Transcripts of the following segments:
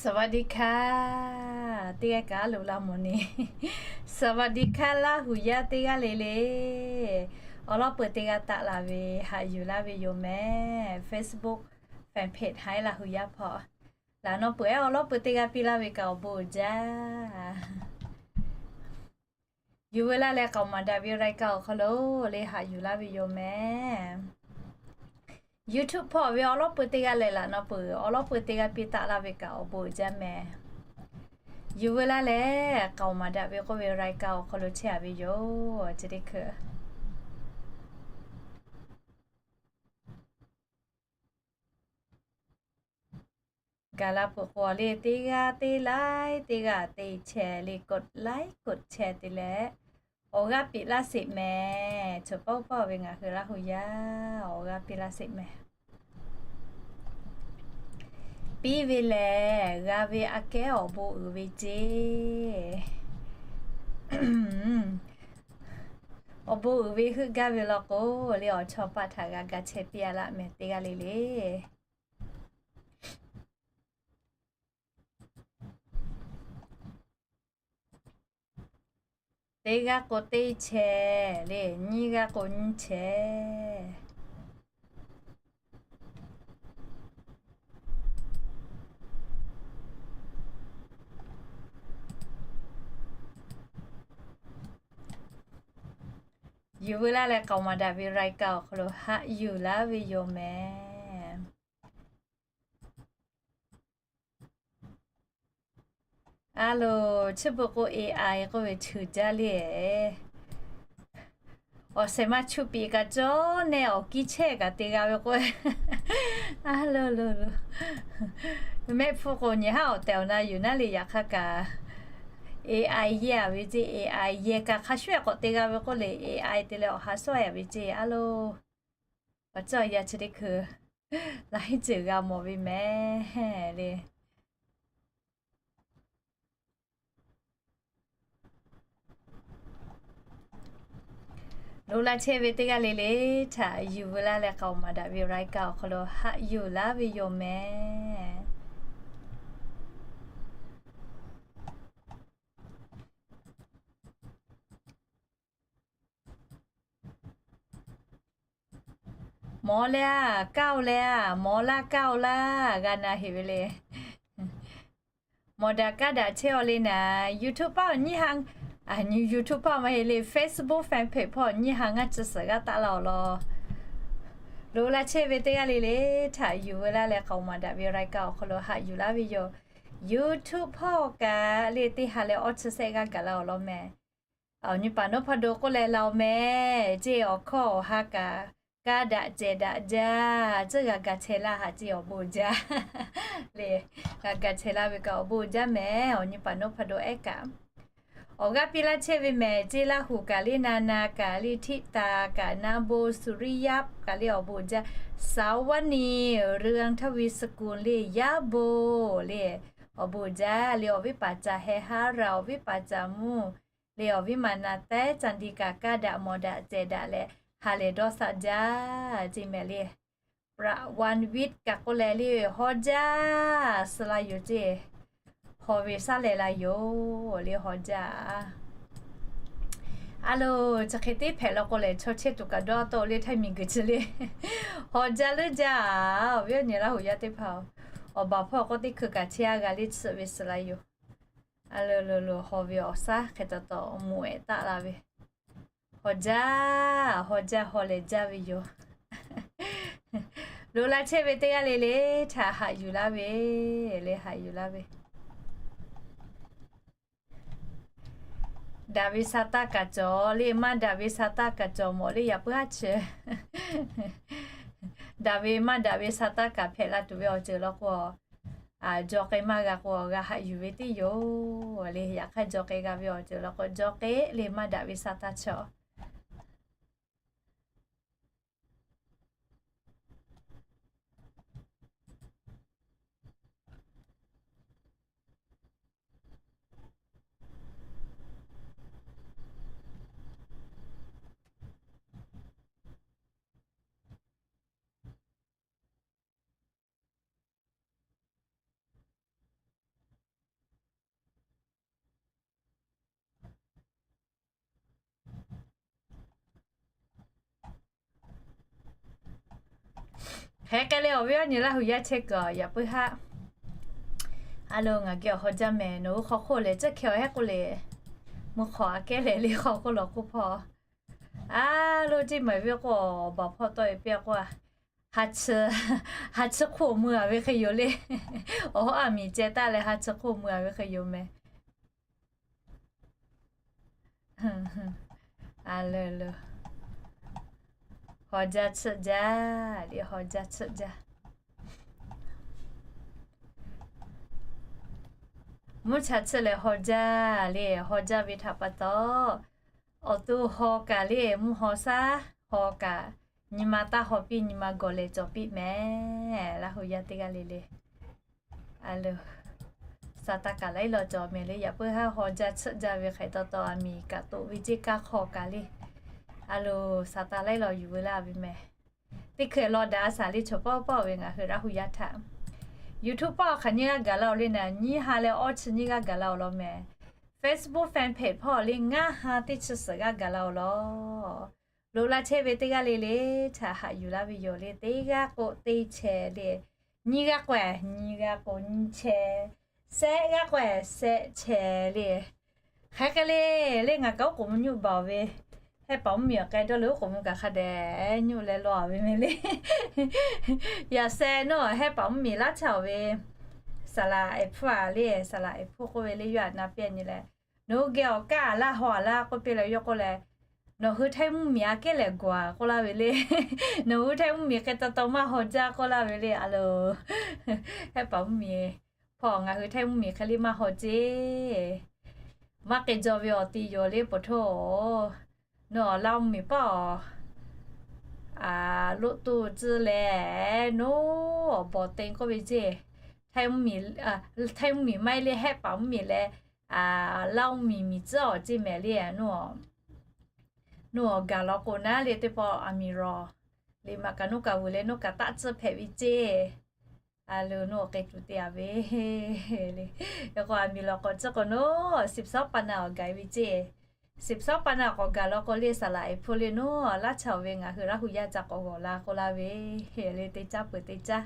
สวัสดีค่ะ teˇ g'aˇ kaꞈ lo la mawˬ ni. สวัสดีค่ะ Laˇ huˍ yaˇ teˇ g'aˇ le le. Awˬ lawˉ peuˬ teˇ g'aˇ taˆ la ve haꞈ yuˬ laˇ ve yoˬ mehˍ. Facebook fan page Haiˉ Laˇ huˍ yaˇ hpawˇ laꞈ naw peuˬ ehˉ awˬ lawˉ peuˬ teˇ g'aˇ piˇ laˇ ve kaꞈ awˬ bon uiˍ jaˇ. Yuˬ veu laˇ leh k'aoˍ maˍ daꞈ ve รายการ awˬ hk'aw lo le haꞈ yuˬ laˇ ve yoˬ mehˍ. YouTube hpawˇ ve awˬ lawˉ peuˬ teˇ g'aˇ leh laꞈ naw peuˬ awˬ lawˉ peuˬ teˇ g'aˇ piˇ taˆ laˇ ve kaꞈ awˬ bon uiˍ jaˇ mehˍ. Yuˬ veu laˇ leh k'aoˍ maˍ daꞈ ve k'oˆ ve รายการ awˬ hk'aw lo chehˇ a ve yoˬ. Chi teˇ hkui gaˬ la peuˬ k'o le teˇ g'aˇ teˇ laiˉ teˇ g'aˇ te chehˇ le กดไลค์ กดแชร์ te leh awˬ g'aˇ piˇ laˇ sheˍ mehˍ. Chi pawˆ pawˆ ve ngaˬ hui Laˇ huˍ yaˇ awˬ g'aˇ piˇ laˇ sheˍ mehˍ. Piˇ ve lehˬ g'a ve aꞈ kehˉ awˬ bon uiˍ ve ceˇ. Awˬ bon uiˍ ve heuˆ gaˇ ve law k'o le awˬ chawˇ paˆ htaꞈ g'a ga chehˇ piˇ a laˇ mehˍ teˇ g'aˇ le le. Teˇ g'aˇ k'o teˇ chehˇ le, nyiˇ g'aˇ k'o nyiˇ chehˇ. Yuˬ veu laˇ leh k'aoˍ maˍ daꞈ ve รายการ awˬ hk'aw lo haꞈ yuˬ laˇ ve yoˬ mehˍ. A loˬ, chi beuꞈ k'o A I k'oˆ ve cheuˬ jaˇ le. Awˬ shehˍ ma chu piˍ kaꞈ cawˇ nehˇ awˬ kiˇ chehˇ kaꞈ te g'a ve k'o, a loˬ loˬ loˬ, mehˆ hpfuhˇ k'o nyi haˉ awˬ tehˬ awˬ na yuˬ naˉ le. Yaꞈ hk'aˇ kaꞈ A I yehˇ a ve ceˇ. A I yehˇ kaꞈ hk'a shuˍ k'awꞈ te g'a ve k'oˆ le, A I te leh awˬ ha sawˉ a ve ceˇ. A loˬ, awˬ cawˇ yaˇ chi teˇ hkui laꞈ henˇ ceuˬ g'a mawˬ ve mehˍ le. Loꞈ la chehˇ ve teˇ g'aˇ le le htaꞈ yuˬ veu laˇ leh k'aoˍ maˍ daꞈ ve รายการ awˬ hk'aw lo haꞈ yuˬ laˇ ve yoˬ mehˍ. Mawˬ leh a, kaˇ-oˬ leh a, mawˬ laˇ kaˇ-oˬ laˇ, g'a na heꞈ ve le. Mawˬ daꞈ kaˇ daꞈ chehˇ-aw le naˍ, YouTube paˆ awˬ nyiˇ ha, a nyi YouTube paˆ maˇ heˆ le, Facebook fan page hpawˇ nyiˇ ha ngaˇ chi suhˍ g'aˇ taˆ laˇ-awˬ law. Loꞈ la chehˇ ve teˇ g'aˇ le le htaꞈ yuˬ veu laˇ leh k'aoˍ maˍ daꞈ ve รายการ awˬ hk'aw lo haꞈ yuˬ laˇ ve yoˬ. YouTube hpawˇ kaꞈ le teˇ ha leh awˇ chi sehˆ g'aˇ gaˬ laˇ-awˬ law mehˍ. Awˬ nyi paˍ nawˉ hpaˇ do k'oˆ leh la-oˬ mehˍ ceˇ. Awˬ hkawˇ awˬ ha kaꞈ kaˇ daꞈ cehˬ daꞈ jaˇ, tcuhˉ g'a ga chehˇ laˇ haꞈ ceˇ awˬ bon jaˇ le. G'a ga chehˇ laˇ ve kaꞈ awˬ bon jaˇ mehˍ. Awˬ nyi paˍ nawˉ hpaˇ do ehˉ kaꞈ awˬ g'aˇ piˇ laˇ chehˇ ve mehˍ ceˇ. Laˇ huˍ kaꞈ le, na na kaꞈ le, htiˆ taˍ kaꞈ, na bon suˍriˇ yaˇ kaꞈ le awˬ bon jaˇ. Saˍ vaˇ niˬ เรืองทวีสกุล le, yaˇ bon le awˬ bon jaˇ le. Awˬ viˉ paˍ caˍ heh haˉ ra, awˬ viˉ paˍ caˍ mvuhˇ le, awˬ viˉ maˍ naˍ tehˉ caˍ diˍ kaꞈ kaˇ daꞈ mawˬ daꞈ cehˬ daꞈ leh ha lehˬ dawˇ shaˆ jaˇ ceˇ mehˍ le. ประวันวิทย์ kaꞈ k'oˆ leh le, haw jaˇ suh la yoˬ ceˇ. Haw ve shaˉ leh la yoˬ le, haw jaˇ. A loˬ, chi hk'e teˇ hpehꞈ law k'o lehˬ, chaw chehˇ tuˬ kaꞈ dawˇ tawˆ le htaˇ miˬguiˬ chi le. Haw jaˇ leuˉ jaˇ. Awˬ viˉ awˬ nyi Laˇ huˍ yaˇ teˇ hpaˍ-oˬ, awˬ baˬ hpawˇ k'oˆ teˇ hkui kaꞈ chehˇ a g'a le tsuhꞈ ve suh la yoˬ. A loˬ loˬ loˬ, haw ve awˬ shaˉ hk'e taw taw mvuhꞈ ehˍ taˆ la ve. Haw jaˇ, haw jaˇ, haw lehˬ jaˇ ve yoˬ. Loꞈ la chehˇ ve teˇ g'aˇ le le htaꞈ haꞈ yuˬ laˇ ve le, haꞈ yuˬ laˇ ve. Daꞈ ve sha taˇ kaꞈ cawˬ le, maˇ daꞈ ve sha taˇ kaꞈ cawˬ mawˬ le, yaꞈ puiˉ haˉ chi. Daꞈ ve maˇ daꞈ ve sha taˇ kaꞈ hpehꞈ la tuˬ ve awˬ ceuˬ law k'o, jaw k'ai maˇ g'a k'o, g'a haꞈ yuˬ ve teˇ yoˬ le. Yaꞈ hk'aˇ jaw k'ai g'a ve awˬ ceuˬ law k'o, jaw k'ai le maˇ daꞈ ve sha taˇ cawˬ. Hk'e k'ai leh awˬ viˉ awˬ nyi Laˇ hu yaˇ chehˇ kuiˬ yaꞈ puiˉ haˆ. A lo, ngaˬ geh awˬ haw jaˇ mehˍ, nawˬ hui hk'aw hk'oˆ lehˬ, tcuhˉ hkeh awˬ hehˉ k'oˆ le, mvuhˇ hk'awꞈ aꞈ kehˉ lehˬ le hk'aw hk'oˆ lawˬ k'oˆ hpawˇ. A lo, teˇ maˬ ve k'o, baˬ hpawˇ tawˆ e piˇ k'o, ha chi hk'oˆ mui a ve hk'e yoˬ le. Awˬ hawˉ aˬ miˍ ceh taˇ leh ha chi hk'oˆ mui a ve hk'e yoˬ mehˍ. A lo, haw jaˇ tsuhˆ jaˇ le, haw jaˇ tsuhˆ jaˇ. Mvuhˇ cha tsuhˆ leh haw jaˇ le, haw jaˇ ve htaꞈ pa taw, awˬ to haw kaꞈ le, mvuhˇ haw shaˉ haw kaꞈ, nyi ma taˇ haw piˇ, nyi ma gawˬ leh cawˬ piˇ mehˍ. Laˇ hu yaˇ teˇ g'aˇ le le, a lo, Saˍtanˍ kaꞈ laiˉ law cawˬ mehˍ le. Yaꞈ puiˉ haˉ haw jaˇ tsuhˆ jaˇ ve hk'e taw taw, aˬ miˍ kaꞈ toꞈ ve ceˇ kaˇ hk'aw kaꞈ le, a lo, Saˍtanˍ laiˉ law yuˬ ve laˇ ve mehˍ. Teˇ hkui law daꞈ a shaˍ le, chaw pawˆ pawˆ ve ngaˬ hui Laˇ hu yaˇ htaꞈ YouTube hpawˇ hk'aˬ nyiˇ g'aˇ gaˬ la-oˬ le, naˍ nyiˇ ha leh awˇ chi nyiˇ g'aˇ gaˬ la-oˬ law mehˍ. Facebook fan page hpawˇ le ngaˇ ha teˇ chi suhˍ g'aˇ gaˬ la-oˬ law. Loꞈ la chehˇ ve teˇ g'aˇ le le htaꞈ haꞈ yuˬ laˇ ve yoˬ le. Teˇ g'aˇ k'o teˇ chehˇ le, nyiˇ g'aˇ k'o nyiˇ g'aˇ k'o nyiˇ chehˇ, shehˆ g'aˇ k'o shehˆ chehˇ le. Hk'e k'ai le, le ngaˬ kaꞈ oˉ k'oˍ mvuh nyoˆ baˬ-oˬ ve, Hehˉ paˍ mvuhˇmiˬ awˬ k'ai dawˇ leh oˉ k'oˍ mvuh kaꞈ hk'a dehꞈ nyoˆ leh law ve mehˍ le. Yaꞈ sheh nawˬ Hehˉ paˍ mvuhˇmiˬ laˇ chaˇ-oˬ ve, saˍ laˍ ehˍ hpfuhˇ a le, saˍ laˍ ehˍ hpfuhˇ k'oˆ ve le, yawˇ htaꞈ na piˇ nyi leh, nawˬ hui geh awˬ kaˉ a laˇ haw a laˇ k'oˆ piˇ leh yawˇ k'oˆ leh, nawˬ hui Htaiˇ mvuhˇmiˬ aꞈ kehˉ lehˬ gawˬ a k'oˆ laˇ ve le. Nawˬ hui Htaiˇ mvuhˇmiˬ hk'e taw taw maˇ haw jaˇ k'oˆ laˇ ve le. A lo, Hehˉ paˍ mvuhˇmiˬ hpawˇ ngaˬ hui Htaiˇ mvuhˇmiˬ hk'e le maˇ haw ceˇ. Maˇ k'ai jaw ve awˬ ti yoˬ le, poˬ htoˇ. Nawˬ Laˇ mvuhˇmiˬ paˇ awˬ loˆ tuˬ tcuh leh, nawˬ awˬ bawˬ te k'oˆ ve ceˇ. Htaiˇ mvuhˇmiˬ maˇ heˆ le, Hehˉ paˍ mvuhˇmiˬ leh Laˇ mvuhˇmiˬ miˬ tcuhˉ awˬ ceˇ mehˍ le. Nawˬ awˬ gaˬ law k'o naˉ le teˇ pawˆ aˬ miˍ lawˬ, liꞈ maꞈ kaꞈ nawˬ kaꞈ vuiˬ leh nawˬ kaꞈ taˆ tcuhˇ hpehꞈ ve ceˇ. A lo, nawˬ awˬ k'ai tuˬ te a ve le. Yaꞈ k'o aˬ miˍ lawˬ k'awꞈ tcuhˉ k'o nawˬ สิบสอง pa na awˬ gaˬ ve ceˇ. สิบสอง pa na k'awꞈ gaˬ law k'o le, saˍ laˍ ehˍ hpfuhˇ le nawˬ laˇ chaˇ-oˬ ve ngaˬ hui Laˇ hu yaˇ ca k'awꞈ g'awˬ la k'oˆ laˇ ve le, teˇ caˉ peuˬ teˇ caˉ.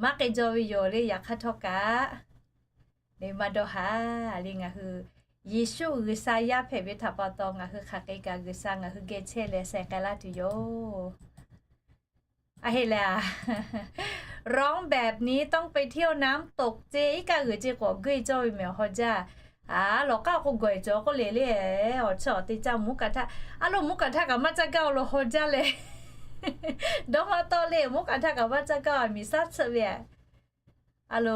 Maˇ k'ai jaw ve yoˬ le, yaꞈ hk'aˇ htawˇ kaꞈ le maˇ dawˇ haˍ le. Ngaˬ hui Yeˍsuˆ G'uiˬsha yaˇ hpehꞈ ve htaꞈ pa taw ngaˬ hui hk'aˬ k'ai kaꞈ G'uiˬsha ngaˬ hui geh chehˇ leh sheh k'ai laˇ tuˬ yoˬ. A heˆ leh a, ร้องแบบนี้ต้องไปเที่ยวน้ำตก ceˇ, iˉ kaˆ g'uiˬ ceˇ k'awꞈ geuˆ cawˇ ve mehˍ awˬ haw jaˇ. A, lawˬ k'aˉ k'o gawˬ e cawˬ k'oˆ le le, awˬ chi awˬ te caˇ mvuhˇ kaꞈ htaˇ, a lo, mvuhˇ kaꞈ htaˇ kaꞈ maˇ caˇ gaˇ-oˬ law haw jaˇ leh. Dawˇ maˇ tawˆ le, mvuhˇ kaꞈ htaˇ kaꞈ maˇ caˇ gaˇ, aˬ miˍ shaˉ tsuhˆ ve a. A lo,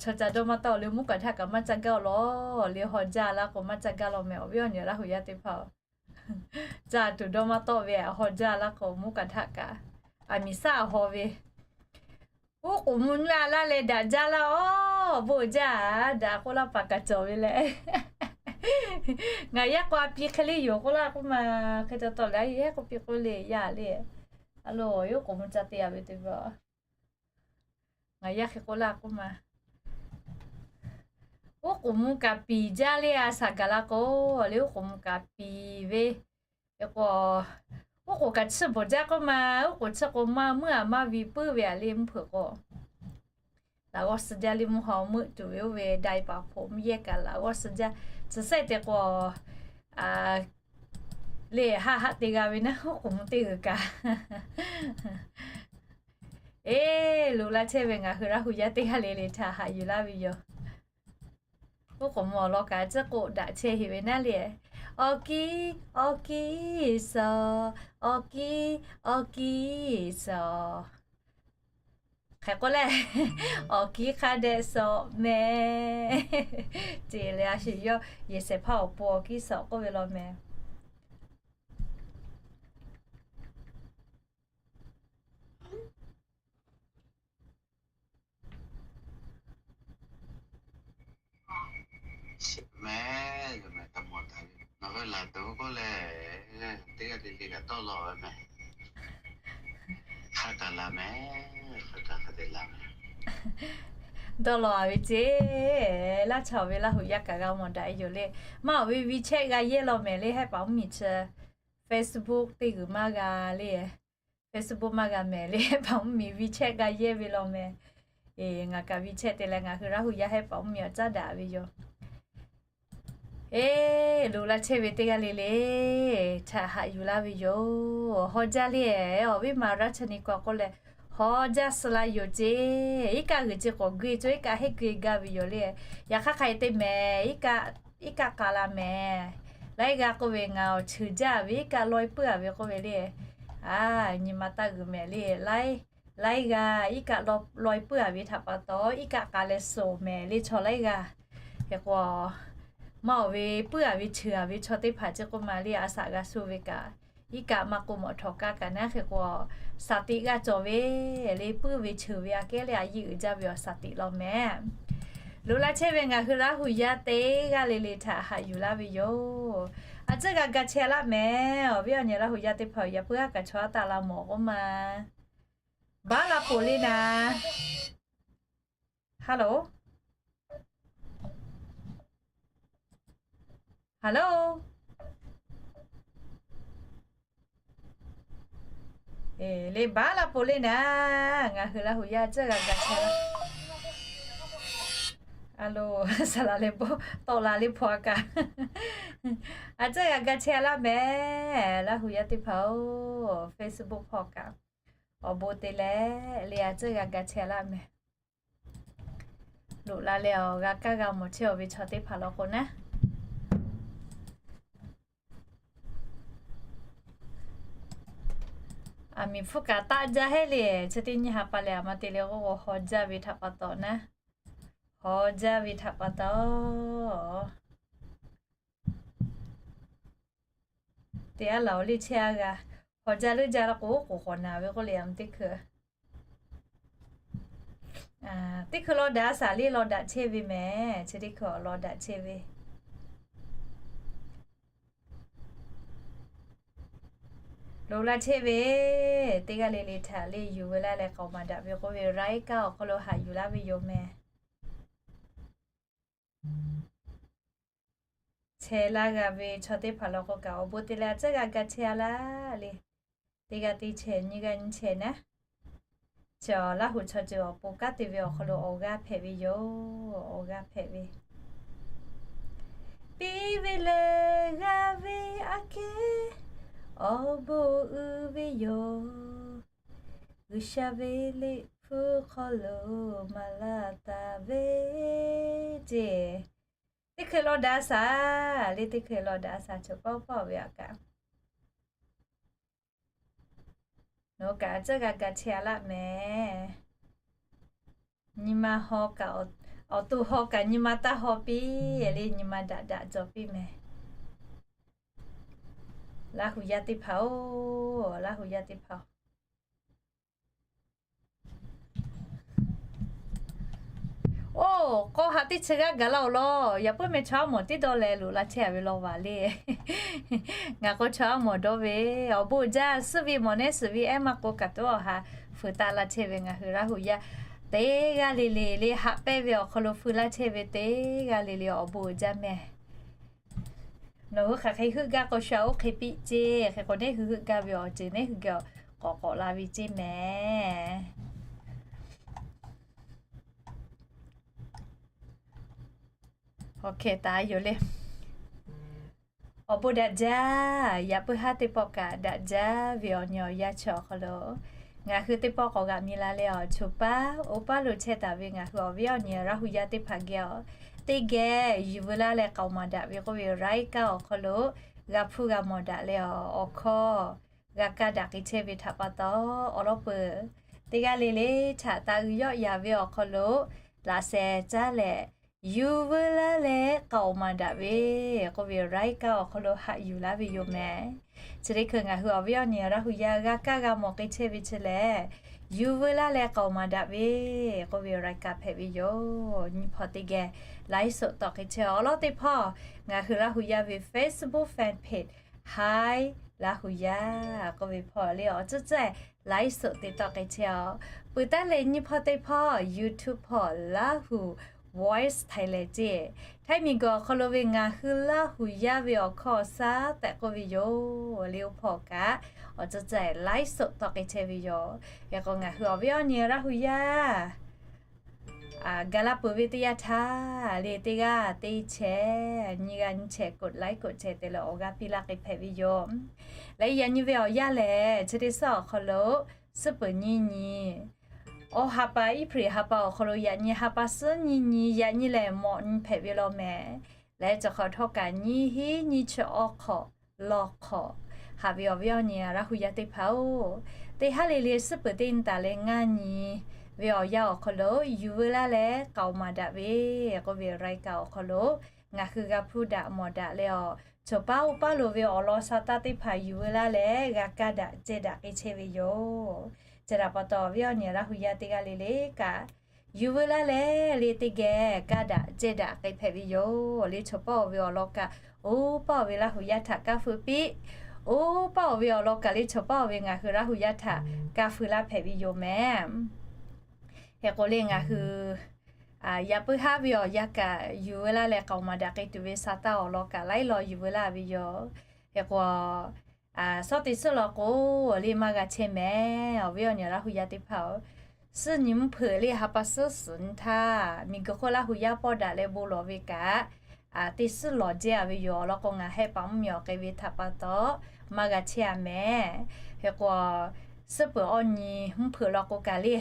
chaw ca dawˇ maˇ tawˆ le, mvuhˇ kaꞈ htaˇ kaꞈ maˇ caˇ gaˇ-oˬ law le, haw jaˇ laˇ k'o maˇ caˇ gaˇ law mehˍ. Awˬ viˉ awˬ nyi Laˇ hu yaˇ teˇ hpaˍ-oˬ, caˇ tuˬ dawˇ maˇ tawˆ ve, haw jaˇ laˇ k'o mvuhˇ kaꞈ htaˇ kaꞈ, aˬ miˍ shaˉ a haw ve, oˉ k'oˍ mvuh nyiˇ a laˇ leh daꞈ jaˇ laˇ-oˬ, bon jaˇ daꞈ k'oˆ laˇ paˍ kaꞈ cawˬ ve leh. Ngaˬ yaˇ k'o a pi hk'e le yoˬ k'oˆ laˇ k'oˆ ma, hk'e taw taw leh a yeˬ hehˉ k'oˆ piˇ k'oˆ le yaˇ le. A lo, oˉ k'oˍ mvuh ca te a ve teˇ hpaˍ, ngaˬ yaˇ hk'e k'oˆ laˇ k'oˆ ma, oˉ k'oˍ mvuh kaꞈ piˍ jaˇ le, a shaˍ gaˬ la k'o le, oˉ k'oˍ mvuh kaꞈ piˍ ve, k'o, oˉ k'oˍ kaꞈ chiˇ bawˬ jaˇ k'oˆ ma, oˉ k'oˍ chiˇ k'o maˇ meuˇ a maˇ vi puiˉ ve a le mvuhˇ hpeuꞈ k'o, laꞈ g'awˇ suh jaˇ le mvuhˇ haw meuˆ tuˬ ve oˇ ve dai paˍ hpoꞈ mvuhˇ yehˇ kaꞈ laꞈ g'awˇ suh jaˇ, chi sehˉ te k'o, le haˆ haˆ te g'a ve naˉ, oˉ k'oˍ mvuh teˇ g'uiˬ kaꞈ. Eˬ, loꞈ la chehˇ ve ngaˬ hui Laˇ hu yaˇ teˇ g'aˇ le le htaꞈ haꞈ yuˬ laˇ ve yoˬ. Oˉ k'oˍ mvuh awˬ lawn kaꞈ ciˉ k'oˆ daꞈ chehˇ heˍ ve naˉ le. Awˬ kiˇ, awˬ kiˇ suhˍ, awˬ kiˇ, awˬ kiˇ suhˍ. Hk'e k'oˆ leh, awˬ kiˇ hk'a dehꞈ suhˍ mehˍ. Ceˬ leh a shu yawˇ yehˬ shehˍ hpaˇ awˬ pon awˬ kiˇ suhˍ k'oˆ ve law mehˍ. Mehˍ, mehˍ, nawˬ hui laˬ tuˬ k'oˆ leh, teˇ g'aˇ le le kaꞈ dawˇ law ve mehˍ. Hk'a kaꞈ la mehˍ, hk'a kaꞈ hk'a dehꞈ la mehˍ. Dawˇ law a ve ceˇ, laˇ chaˇ ve Laˇ hu yaˇ kaꞈ g'a mawˬ daꞈ e yoˬ le. Maˇ awˬ ve WeChat g'a yehˇ law mehˍ le, hehˉ paˍ mvuhˇmiˬ chi Facebook teˇ g'uiˬ maˇ g'a le. Facebook maˇ g'a mehˍ le, hehˉ paˍ mvuhˇmiˬ WeChat g'a yehˇ ve law mehˍ. Eˬ, ngaˬ kaꞈ WeChat te leh ngaˬ hui Laˇ hu yaˇ hehˉ paˍ mvuhˇmiˬ awˬ caˉ daꞈ ve yoˬ. Eˬ, loꞈ la chehˇ ve teˇ g'aˇ le le htaꞈ haꞈ yuˬ laˇ ve yoˬ. Haw jaˇ le, awˬ viˉ ma raˇ chaˇ ni kaw k'oˆ leh, haw jaˇ suh la yoˬ ceˇ. Iˉ kaˆ g'uiˬ chi k'awꞈ gui co, iˉ kaˆ heˆ gui gaˇ ve yoˬ le. Yaꞈ hk'aˇ hk'a e te mehˍ, iˉ kaˆ k'a la mehˍ. Laiˉ g'aˇ k'oˆ ve, ngaˬ awˬ cheuˬ jaˇ ve iˉ kaˆ laweh puiˉ a ve k'oˆ ve le. A, nyi ma taˇ g'uiˬ mehˍ le. Laiˉ, laiˉ g'aˇ iˉ kaˆ laweh puiˉ a ve htaꞈ pa taw, iˉ kaˆ k'a leh suh mehˍ le chaw laiˉ g'aˇ. Hk'e k'o, maˇ awˬ ve puiˉ a ve cheuˬ a ve chaw teˇ hpaˍ chi k'oˆ ma le, a shaꞈ g'a shu ve kaꞈ, iˉ kaˆ maˇ k'oˆ mawˬ htawnˍ kaˇ kaꞈ naˉ. Hk'e k'o, shaˍ tiꞈ g'a cawˬ ve le, puiˉ ve cheuˬ ve aꞈ kehˉ leh a yiˇ uiˍ jaˇ ve awˬ shaˍ tiꞈ law mehˍ. Loꞈ la chehˇ ve ngaˬ hui Laˇ hu yaˇ teˇ g'aˇ le le htaꞈ haꞈ yuˬ laˇ ve yoˬ. A tcuhˉ g'a ga chehˇ laˇ mehˍ. Awˬ viˉ awˬ nyi Laˇ hu yaˇ teˇ hpaˍ-oˬ, yaꞈ puiˉ haˉ kaꞈ chaw aˉ taˆ la mawˬ k'oˆ ma. Baˉ la poˬ le naˍ. Hello. Hello. Eˬ, le baˉ la poˬ le naˍ. Ngaˬ hui Laˇ hu yaˇ tcuhˉ g'a ga chehˇ laˇ. A lo, saˍ laˍ leh bon tawˆ la le hpaw a kaꞈ. A tcuhˉ g'a ga chehˇ laˇ mehˍ. Laˇ hu yaˇ teˇ hpaˍ-oˬ, Facebook hpawˇ kaꞈ awˬ bon te leh le a tcuhˉ g'a ga chehˇ laˇ mehˍ. Loꞈ la leh awˬ g'a kaˇ g'a mawˬ chehˇ a ve chaw teˇ hpaˍ law k'o naˉ, aˬ miˍ hpfuhˇ kaꞈ taˆ jaˇ heˆ le. Chi teˇ nyi ha pa leh a ma te le k'o, haw jaˇ ve htaꞈ pa taw naˉ, haw jaˇ ve htaꞈ pa taw, teˇ aˉ laˬ-oˬ le chehˇ a g'a. Haw jaˇ leuˉ jaˇ la k'o, k'oˍ k'awꞈ naˍ ve k'oˆ le, a ma teˇ hkui. Teˇ hkui law daꞈ a shaˍ le, law daꞈ chehˇ ve mehˍ. Chi teˇ hkui awˬ law daꞈ chehˇ ve, loꞈ la chehˇ ve teˇ g'aˇ le le htaꞈ le yuˬ veu laˇ leh k'aoˍ maˍ daꞈ ve k'oˆ ve, laiˉ kaˆ awˬ hk'aw lo haꞈ yuˬ laˇ ve yoˬ mehˍ. Chehˇ laˇ g'a ve chaw teˇ hpaˍ law k'o kaꞈ awˬ bon te leh a tcuhˉ g'a ga chehˇ a laˇ le. Teˇ g'aˇ teˇ chehˇ, nyiˇ g'aˇ nyiˇ chehˇ naˉ, chaw Laˇ hu chaw ceuˬ awˬ pon kanˉ te ve awˬ hk'aw lo awˬ g'aˇ hpehꞈ ve yoˬ. Awˬ g'aˇ hpehꞈ ve, piˇ ve lehˬ g'a ve aꞈ kehˉ awˬ bon uiˍ ve yoˬ. G'uiˬsha ve liꞈ hpu hk'aw lo maˍ laˇ taˍ ve ceˇ. Teˇ hkui law daꞈ a shaˍ le, teˇ hkui law daꞈ a shaˍ, chaw pawˆ pawˆ ve aꞈ kaꞈ nawˬ hui kaꞈ a tcuhˉ g'a ga chehˇ a laˇ mehˍ. Nyi ma haw kaꞈ, awˬ to haw kaꞈ nyi ma taˇ haw piˇ le, nyi ma daꞈ daꞈ cawˬ piˇ mehˍ. Laˇ hu yaˇ teˇ hpaˍ-oˬ, Laˇ hu yaˇ teˇ hpaˍ-oˬ, oˇ k'aw haꞈ teˇ chi g'aˇ gaˬ laˇ-oˬ law. Yaꞈ puiˉ meh chaw aˉ mawˬ tiˉ dawˇ leh loꞈ la chehˇ a ve law vaˬ le. Ngaˬ k'o chaw aˉ mawˬ dawˇ ve, awˬ bon uiˍ jaˇ, suhˉ ve mawˬ nehˉ suhˍ ve ehˉ maˇ k'o kaꞈ tuˉ awˬ ha feu taˆ laˇ chehˇ ve ngaˬ hui Laˇ hu yaˇ teˇ g'aˇ le le le haꞈ pehnˇ ve awˬ hk'aw lo feu laˇ chehˇ ve teˇ g'aˇ le le awˬ bon uiˍ jaˇ mehˍ. Nawˬ hui hk'aˬ hk'e heuˆ gaˇ k'o sha oˇ hk'e piˇ ceˇ. Hk'e k'o neˇ hui heuˆ gaˇ ve awˬ ceuˬ neˇ hui geh k'awꞈ k'awꞈ la ve ceˇ mehˍ. Awˬ hk'e taˍ yoˬ le. Awˬ bon daꞈ jaˇ. Yaꞈ puiˉ haˉ teˇ pawˆ kaꞈ daꞈ jaˇ ve awˬ nyi awˬ yanˇ chi awˬ hk'aw lo ngaˬ hui teˇ pawˆ k'awꞈ g'aꞈ mi la leh awˬ choˬ paˉ oˇ paˉ lo chehˇ taˍ ve ngaˬ hui awˬ viˉ awˬ nyi Laˇ hu yaˇ teˇ hpaˍ geh awˬ teˇ geh yuˬ veu laˇ leh k'aoˍ maˍ daꞈ ve k'oˆ ve raiˉkaˆ awˬ hk'aw lo g'a hpuˇ g'a mawˬ daꞈ leh awˬ hkawˇ g'a kaˇ daꞈ k'ai chehˇ ve htaꞈ pa taw, awˬ lawn peuˬ teˇ g'aˇ le le htaꞈ taˇ g'uiˬ yawˆ yan ve awˬ hk'aw lo laꞈ sheh caˉ leh yuˬ veu laˇ leh k'aoˍ maˍ daꞈ ve k'oˆ ve raiˉkaˆ awˬ hk'aw lo haꞈ yuˬ laˇ ve yoˬ mehˍ. Chi teˇ hkui ngaˬ hui awˬ viˉ awˬ nyi Laˇ hu yaˇ g'a kaˇ g'a mawˬ k'ai chehˇ ve chi lehˬ, yuˬ veu laˇ leh k'aoˍ maˍ daꞈ ve k'oˆ ve raiˉkaˆ hpehꞈ ve yoˬ. Nyi hpawˇ teˇ geh laiˉ suhˍ tawˆ k'ai chehˇ. Awˬ lawn teˇ hpawˇ ngaˬ hui Laˇ hu yaˇ ve Facebook fan page Hi Laˇ hu yaˇ k'oˆ ve hpawˇ le awˬ tcuhˉ tcuhˉ laiˉ suhˍ te tawˆ k'ai chehˇ-oˬ. Peuˬ taˉ leh nyi hpawˇ teˇ hpawˇ YouTube hpawˇ Laˇ hu Voice Thailand ceˇ. Htaiˇ miˬguiˬ awˬ hk'aw lo ve ngaˬ hui Laˇ hu yaˇ ve awˬ hkawˇ awˬ shaˉ tehꞈ k'oˆ ve yoˬ. Liꞈ hpu awˬ kaꞈ awˬ tcuh caˇ laiˉ suhˍ tawˆ k'ai chehˇ ve yoˬ. Hk'e k'o ngaˬ hui awˬ viˉ awˬ nyi Laˇ hu yaˇ gaˬ la peuˬ ve teˇ yanˇ htaˇ, le teˇ g'aˇ teˇ chehˇ, nyiˇ g'aˇ nyiˇ chehˇ กดไลค์ กดแชร์ te leh awˬ g'aˇ piˇ laˇ k'ai hpehꞈ ve yoˬ. Leh yaꞈ nyi ve awˬ yanˇ lehˬ, chi teˇ suhˉ awˬ hk'aw lo suhˉ peuˬ nyiˇ nyi, awˬ ha pa Iˉhpriˍ ha pa awˬ hk'aw lo yaꞈ nyi ha pa suhˉ nyiˇ nyi, yaꞈ nyi lehˬ mawꞈ nyi hpehꞈ ve law mehˍ. Leh cawˬ hk'awꞈ htawˇ kaꞈ nyiˇ hinˉ nyiˇ chi awˇ hk'awꞈ law hk'awꞈ haꞈ ve awˬ viˉ awˬ nyi Laˇ hu yaˇ teˇ hpaˍ-oˬ, teˇ haˉ le le suhˉ peuˬ teˇ nyi taˍ leh ngaˇ nyi ve awˬ yanˇ awˬ hk'aw lo yuˬ veu laˇ leh k'aoˍ maˍ daꞈ ve k'oˆ ve รายการ awˬ hk'aw lo ngaˬ hui g'a hpuˇ daꞈ mawˬ daꞈ leh awˬ, chaw paˉ oˇ paˉ lo ve awˬ lawn sa taˇ teˇ hpaˍ yuˬ veu laˇ leh g'a kaˇ daꞈ cehˇ daꞈ k'ai chehˇ ve yoˬ. Chi htaꞈ pa taw, awˬ viˉ awˬ nyi Laˇ hu yaˇ teˇ g'aˇ le le kaꞈ yuˬ veu laˇ leh le teˇ geh kaˇ daꞈ cehˇ daꞈ k'ai hpehꞈ ve yoˬ. Le chaw paˉ oˇ ve awˬ lawn kaꞈ oˇ paˉ oˇ ve Laˇ hu yaˇ htaꞈ kaˇ feu piˇ, oˇ paˉ oˇ ve awˬ lawn kaꞈ le chaw paˉ oˇ ve ngaˬ hui Laˇ hu yaˇ htaꞈ kaˇ feu laˇ hpehꞈ ve yoˬ mehˍ. Hk'e k'o le ngaˬ hui yaꞈ puiˉ haˉ ve awˬ yanˇ kaꞈ yuˬ veu laˇ leh k'aoˍ maˍ daꞈ k'ai tuˬ ve sa taˇ awˬ lawn kaꞈ laiˉ law yuˬ veu laˇ ve yoˬ. Hk'e k'o suhˉ teˇ suhˉ law k'o le maˇ g'a chehˇ mehˍ. Awˬ viˉ awˬ nyi Laˇ hu yaˇ teˇ hpaˍ-oˬ, suhˉ nyi mvuhˇ hpeuꞈ le ha pa suhˉ suhˍ nyi htaˇ miˬguiˬ hk'oˆ Laˇ hu yaˇ pawˆ daꞈ leh bon lawˬ ve kaꞈ, teˇ suhˉ lawˬ jehˇ-a ve yoˬ. Awˬ lawn k'o ngaˬ hehˆ paˍ mvuhˇmiˬ awˬ k'ai ve htaꞈ pa taw maˇ g'a chehˇ-a mehˍ. Hk'e k'o suhˉ peuˬ awˇ nyi mvuhˇ hpeuꞈ law k'o kaꞈ le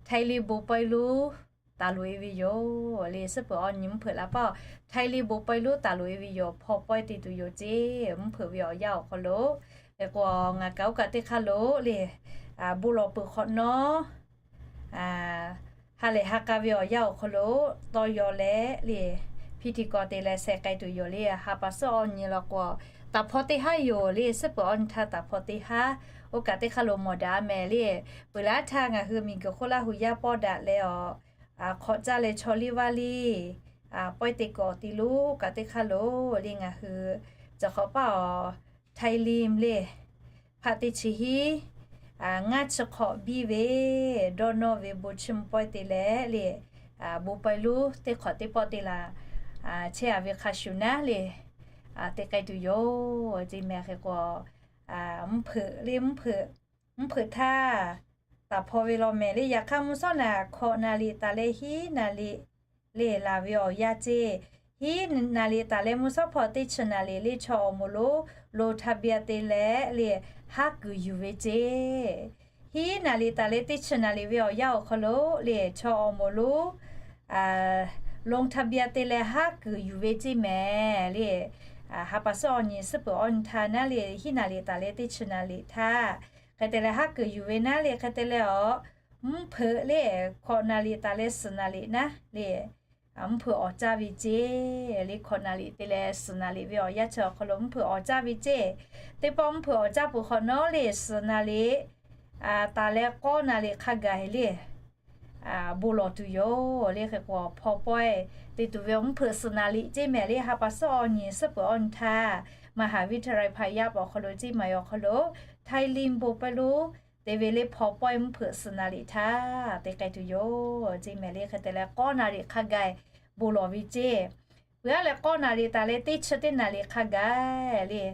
Htaiˇ liˇ bon pawehˇ lonˉ taˍ loꞈ-e ve yoˬ. Le suhˉ peuˬ awˇ nyi mvuhˇ hpeuꞈ la paˇ Htaiˇ liˇ bon pawehˇ lonˉ taˍ loꞈ-e ve yoˬ. Hpaw pawehˇ te tuˬ yoˬ ceˇ. Mvuhˇ hpeuꞈ ve awˬ yanˇ awˬ hk'aw lo, hk'e k'o ngaˬ kaꞈ oˇ kaꞈ teˇ hk'aˇ lo le bon lawˬ peuˬ hk'awꞈ nawˉ ha lehˬ ha k'a ve awˬ yanˇ awˬ hk'aw lo tawˇ yaw leh le hpiˇ hti kaw te leh sheh k'ai tuˬ yoˬ le. Ha pa suhˉ awˇ nyi law k'o taˍ hpaw teˇ haˉ yoˬ le. Suhˉ peuˬ awˇ nyi htaˇ taˍ hpaw teˇ haˉ. Oˇ kaꞈ teˇ hk'aˇ lo mawˬ daꞈ-a mehˍ le. Peuˬ laˇ htaˇ ngaˬ hui miˬguiˬ hk'oˆ Laˇ hu yaˇ pawˆ daꞈ leh awˬ, hk'awꞈ caˇ leh chaw liˇ vaˇ liˇ pawehˇ te kawꞈ te lo oˇ kaꞈ teˇ hk'aˇ lo le ngaˬ hui cawˬ hk'awꞈ paˇ awˬ Htaiˇ liˇ le hpaˆ teˇ chi hiˉ ngaˇ chi hk'awꞈ biˇ ve dawˇ nawˇ ve bon chiˇ mvuh pawehˇ te leh le bon pawehˇ lonˉ teˇ hk'awꞈ teˇ pawˆ te laˬ chehˇ-a ve hk'a shuˍ naˉ le te k'ai tuˬ yoˬ ceˇ mehˍ. Hk'e k'o mvuhˇ hpeuꞈ le mvuhˇ hpeuꞈ, mvuhˇ hpeuꞈ htaˇ taˍ hpaw ve law mehˍ le. Yaꞈ hk'aˇ mvuhˇ shawˉ naˍ hk'awꞈ naˍ riˍ taˍ leh hiˉ naˍ riˍ le laˬ ve awˬ yanˇ ceˇ. Hiˉ naˍ riˍ taˍ leh mvuhˇ shawˉ hpaw teˇ chi naˍ riˍ le chaw awˬ moˍ lonˉ lo htaˇ biˇ-a te leh le haˉ kuiˬ yuˬ ve ceˇ. Hiˉ naˍ riˍ taˍ leh teˇ chi naˍ riˍ ve awˬ yanˇ awˬ hk'aw lo le chaw awˬ moˍ lonˉ lo htaˇ biˇ-a te leh haˉ kuiˬ yuˬ ve ceˇ mehˍ le. Ha pa suhˉ awˇ nyi suhˉ peuˬ awˇ nyi htaˇ naˉ le hiˉ naˍ riˍ taˍ leh teˇ chi naˍ riˍ htaˇ hk'e te leh haˉ kuiˬ yuˬ ve naˉ le hk'e te leh awˬ mvuhˇ hpeuꞈ le hk'awꞈ naˍ riˍ taˍ leh suhˍ naˍ riˍ naˉ le mvuhˇ hpeuꞈ awˍ caˇ ve ceˇ. Le hk'awꞈ naˍ riˍ te leh suhˍ naˍ riˍ ve awˬ yanˇ chi awˬ hk'aw lo mvuhˇ hpeuꞈ awˍ caˇ ve ceˇ. Teˇ pawˆ mvuhˇ hpeuꞈ awˍ caˇ peuˬ hk'awꞈ nawˉ le suhˍ naˍ riˍ taˍ leh k'awˇ naˍ riˍ hk'a gaˬ le bon lawˬ tuˬ yoˬ le. Hk'e k'o hpaw pawehˇ te tuˬ ve mvuhˇ hpeuꞈ suhˍ naˍ riˍ ceˇ mehˍ le. Ha pa suhˉ awˇ nyi suhˉ peuˬ awˇ nyi htaˇ มหาวิทยาลัยพายัพ awˬ hk'aw lo ceˇ maˬ awˬ hk'aw lo Htaiˇ liˇ bon pawehˇ lonˉ te ve le hpaw pawehˇ mvuhˇ hpeuꞈ suhˍ naˍ riˍ htaˇ te k'ai tuˬ yoˬ ceˇ mehˍ le. Hk'e te leh k'awˇ naˍ riˍ hk'a gaˬ bon lawˬ ve ceˇ. Peuˬ-a leh k'awˇ naˍ riˍ taˍ leh teˇ chi teˇ naˍ riˍ hk'a gaˬ le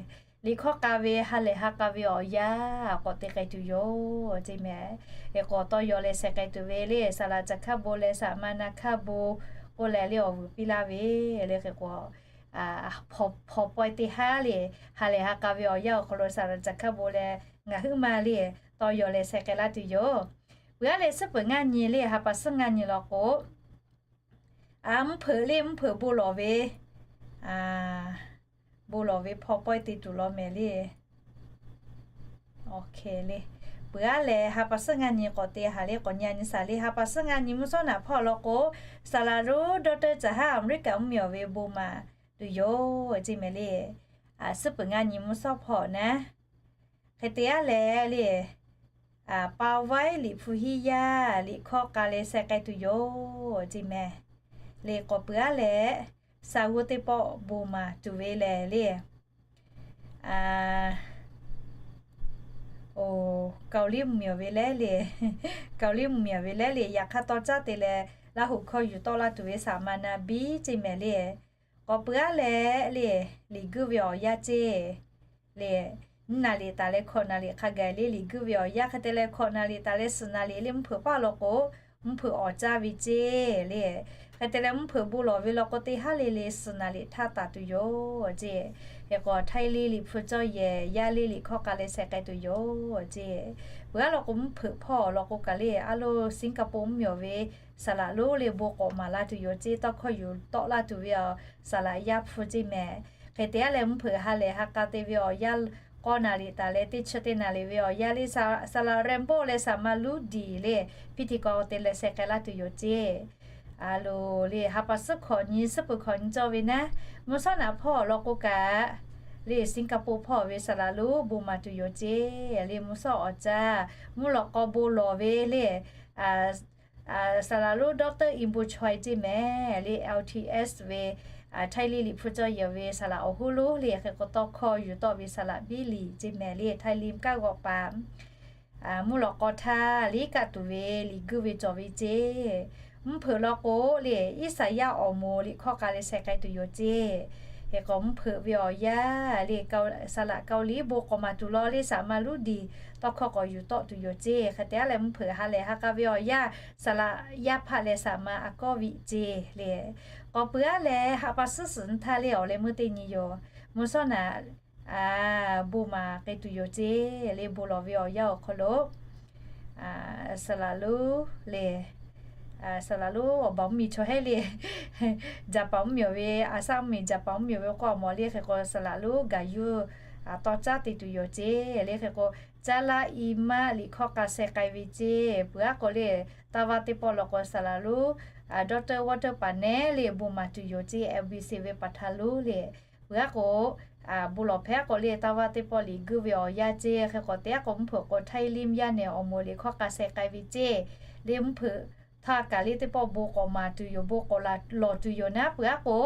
liꞈ hkawˇ k'a ve ha lehˬ ha k'a ve awˬ yanˇ k'awꞈ te k'ai tuˬ yoˬ ceˇ mehˍ. Hk'e k'o tawˇ yaw leh sheh k'ai tuˬ ve le saˍ laꞈ caˬ hkaˇ bon leh saˍ ma na hkaˇ bon k'oˆ leh le awˬ vuiˬ piˇ laˇ ve le. Hk'e k'o hpaw pawehˇ teˇ haˉ le ha lehˬ ha k'a ve awˬ yanˇ awˬ hk'aw lo saˍ laꞈ caˬ hkaˇ bon leh ngaˬ huiˉ ma le tawˇ yaw leh sheh k'ai laˇ tuˬ yoˬ. Peuˬ-a leh suhˉ peuˬ ngaˇ nyi le ha pa suhˉ ngaˇ nyi law k'o mvuhˇ hpeuꞈ le mvuhˇ hpeuꞈ bon lawˬ ve bon lawˬ ve hpaw pawehˇ te tuˬ law mehˍ le. Peuˬ-a leh ha pa suhˉ ngaˇ nyi k'awꞈ te haˍ le k'awꞈ nyi-a nyi shaˍ le. Ha pa suhˉ ngaˇ nyi mvuhˇ shawˉ naˍ hpawˇ law k'o saˍ laꞈ lonˉ ดอกเตอร์ caˬ haˉ Aˍmeˍriˆkaꞈ mvuhˇmiˬ awˬ ve bon maˍ tuˬ yoˬ ceˇ mehˍ le. Suhˉ peuˬ ngaˇ nyi mvuhˇ shawˉ hpawˇ naˉ hk'e te-a leh le pa vaiˉ liꞈ hpu hiˉ yaˇ liꞈ hkawˇ k'a leh sheh k'ai tuˬ yoˬ ceˇ mehˍ. Le k'awꞈ peuˬ-a leh sa g'uˇ teˇ pawˆ bon maˍ tuˬ ve lehˬ le Oˬ, Kaoˍliˇ mvuhˇmiˬ ve lehˉ le, Kaoˍliˇ mvuhˇmiˬ ve lehˉ le, yaꞈ hk'aˇ tawˇ caˉ te leh Laˇ huˍ hkawˇ yuˬ tawˆ laˇ tuˬ ve saˍ ma na biˇ ceˇ mehˍ le. K'awꞈ peuˬ-aˉ leh le, liꞈ guiˇ ve awˬ yanˇ ceˇ le, nyiˇ naˍ riˍ taˍ leh hkawꞈ naˍ riˍ hk'a gaˬ le, liꞈ guiˇ ve awˬ yanˇ hk'e te leh hkawꞈ naˍ riˍ taˍ leh suhˍ naˍ riˍ le mvuhˇ hpeuꞈ paˇ law k'o, mvuhˇ hpeuꞈ awˍ caˇ ve ceˇ le. Hk'e te leh mvuhˇ hpeuꞈ bon lawˬ ve law k'o, teˇ haˉ le le suhˍ naˍ riˍ htaˇ taˍ tuˬ yoˬ ceˇ. Hk'e k'o, Htaiˇ liˇ liꞈ hpu cawˇ yehˬ, yaˇ liˇ liꞈ hkawˇ k'a leh sheh k'ai tuˬ yoˬ ceˇ. Peuˬ-aˉ law k'o, mvuhˇ hpeuꞈ hpawˇ law k'o kaꞈ le, a loˍ Singapore mvuhˇmiˬ ve saˍ laꞈ lonˉ le bon k'awꞈ maˍ la tuˬ yoˬ ceˇ. Tawˇ hkawˇ yuˬ tawˆ laˇ tuˬ ve awˬ saˍ laꞈ yaˇ hpu ceˇ mehˍ. Hk'e te-aˉ leh mvuhˇ hpeuꞈ ha lehˬ ha k'a te ve awˬ yanˇ, k'awˇ naˍ riˍ taˍ leh teˇ chi teˇ naˍ riˍ ve awˬ yanˇ le, saˍ laꞈ Rainbow leh saˍ ma Luˇdiˍ le, Pitikwawˇ te leh sheh k'ai laˇ tuˬ yoˬ ceˇ. A loˍ le, ha pa suhˉ hkawꞈ nyi, suhˉ peuˬ hkawꞈ nyi cawˇ ve naˉ, mvuhˇ shawˉ naꞈ hpawˇ law k'o kaꞈ le, Singapore hpawˇ ve saˍ laꞈ lonˉ bon maˍ tuˬ yoˬ ceˇ. Le mvuhˇ shawˉ awˍ caˇ, mvuhˇ lawꞈ k'aw bon lawˬ ve le, saˍ laꞈ lonˉ Doctor In Bo Choi ceˇ mehˍ le, L T S ve Htaiˇ liˇ liꞈ hpu cawˇ yehˬ ve saˍ laꞈ awˬ hoˉ lonˉ le, hk'e k'o tawˇ hkawˇ yuˬ tawˆ ve saˍ laꞈ biˇ liꞈ ceˇ mehˍ le, Htaiˇ liˇ kaˆ g'awˆ paˍ mvuhˇ lawꞈ k'aw htaˇ liˇ kaˆ tuˬ ve liꞈ guiˇ ve cawˬ ve ceˇ. Mvuhˇ hpeuꞈ law k'o le, Iˉsaˍyaˆ awˬ moˍ liꞈ hkawˇ k'a leh sheh k'ai tuˬ yoˬ ceˇ. Hk'e k'o mvuhˇ hpeuꞈ ve awˬ yanˇ le, saˍ laꞈ Kaoˇ liˍ bon k'awꞈ maˍ tuˬ law le, saˍ ma Luˇdiˍ tawˇ hkawˇ k'awꞈ yuˬ tawˆ tuˬ yoˬ ceˇ. Hk'e te-aˉ leh mvuhˇ hpeuꞈ ha lehˬ ha k'a ve awˬ yanˇ, saˍ laꞈ yaˇ hpaˆ leh saˍ ma A Kawˇ Viˆ ceˇ le. K'awꞈ peuˬ-aˉ leh ha pa suhˉ suhˍ nyi htaˇ le awˬ leh meuˇ teˇ nyi yoˬ. Mvuhˇ shawˉ naꞈ bon maˍ k'ai tuˬ yoˬ ceˇ le, bon lawˬ ve awˬ yanˇ awˬ hk'aw lo saˍ laꞈ lonˉ le, saˍ laꞈ lonˉ awˬ baˬ mvuhˇmiˬ chaw heˆ le, Jaˍpaˍ mvuhˇmiˬ ve, a shaˆ mvuhˇmiˬ Jaˍpaˍ mvuhˇmiˬ ve k'o a mawˬ le, hk'e k'o saˍ laꞈ lonˉ gaˬ yuˇ tawˇ caˉ te tuˬ yoˬ ceˇ le. Hk'e k'o, Caˇ laˇ i maˆ liꞈ hkawˇ k'a sheh k'ai ve ceˇ. Peuˬ-aˉ k'o le, taˇ vaˇ teˇ pawˆ law k'o saˍ laꞈ lonˉ Doctor Walter Paˍ nehˉ le bon maˍ tuˬ yoˬ ceˇ, L B C ve paˍ htaꞈ lonˉ le. Peuˬ-aˉ k'o, bon lawˬ hpehꞈ-aˉ k'o le, taˇ vaˇ teˇ pawˆ liꞈ guiˇ ve awˬ yanˇ ceˇ. Hk'e k'o te-aˉ k'o mvuhˇ hpeuꞈ k'o Htaiˇ liˇ yaˇ nehˬ awˬ moˍ liꞈ hkawˇ k'a sheh k'ai ve ceˇ le. Mvuhˇ hpeuꞈ htaˇ kaꞈ le teˇ pawˆ bon k'awꞈ maˍ tuˬ yoˬ, bon k'awꞈ lawˬ tuˬ yoˬ naˉ, peuˬ-aˉ k'o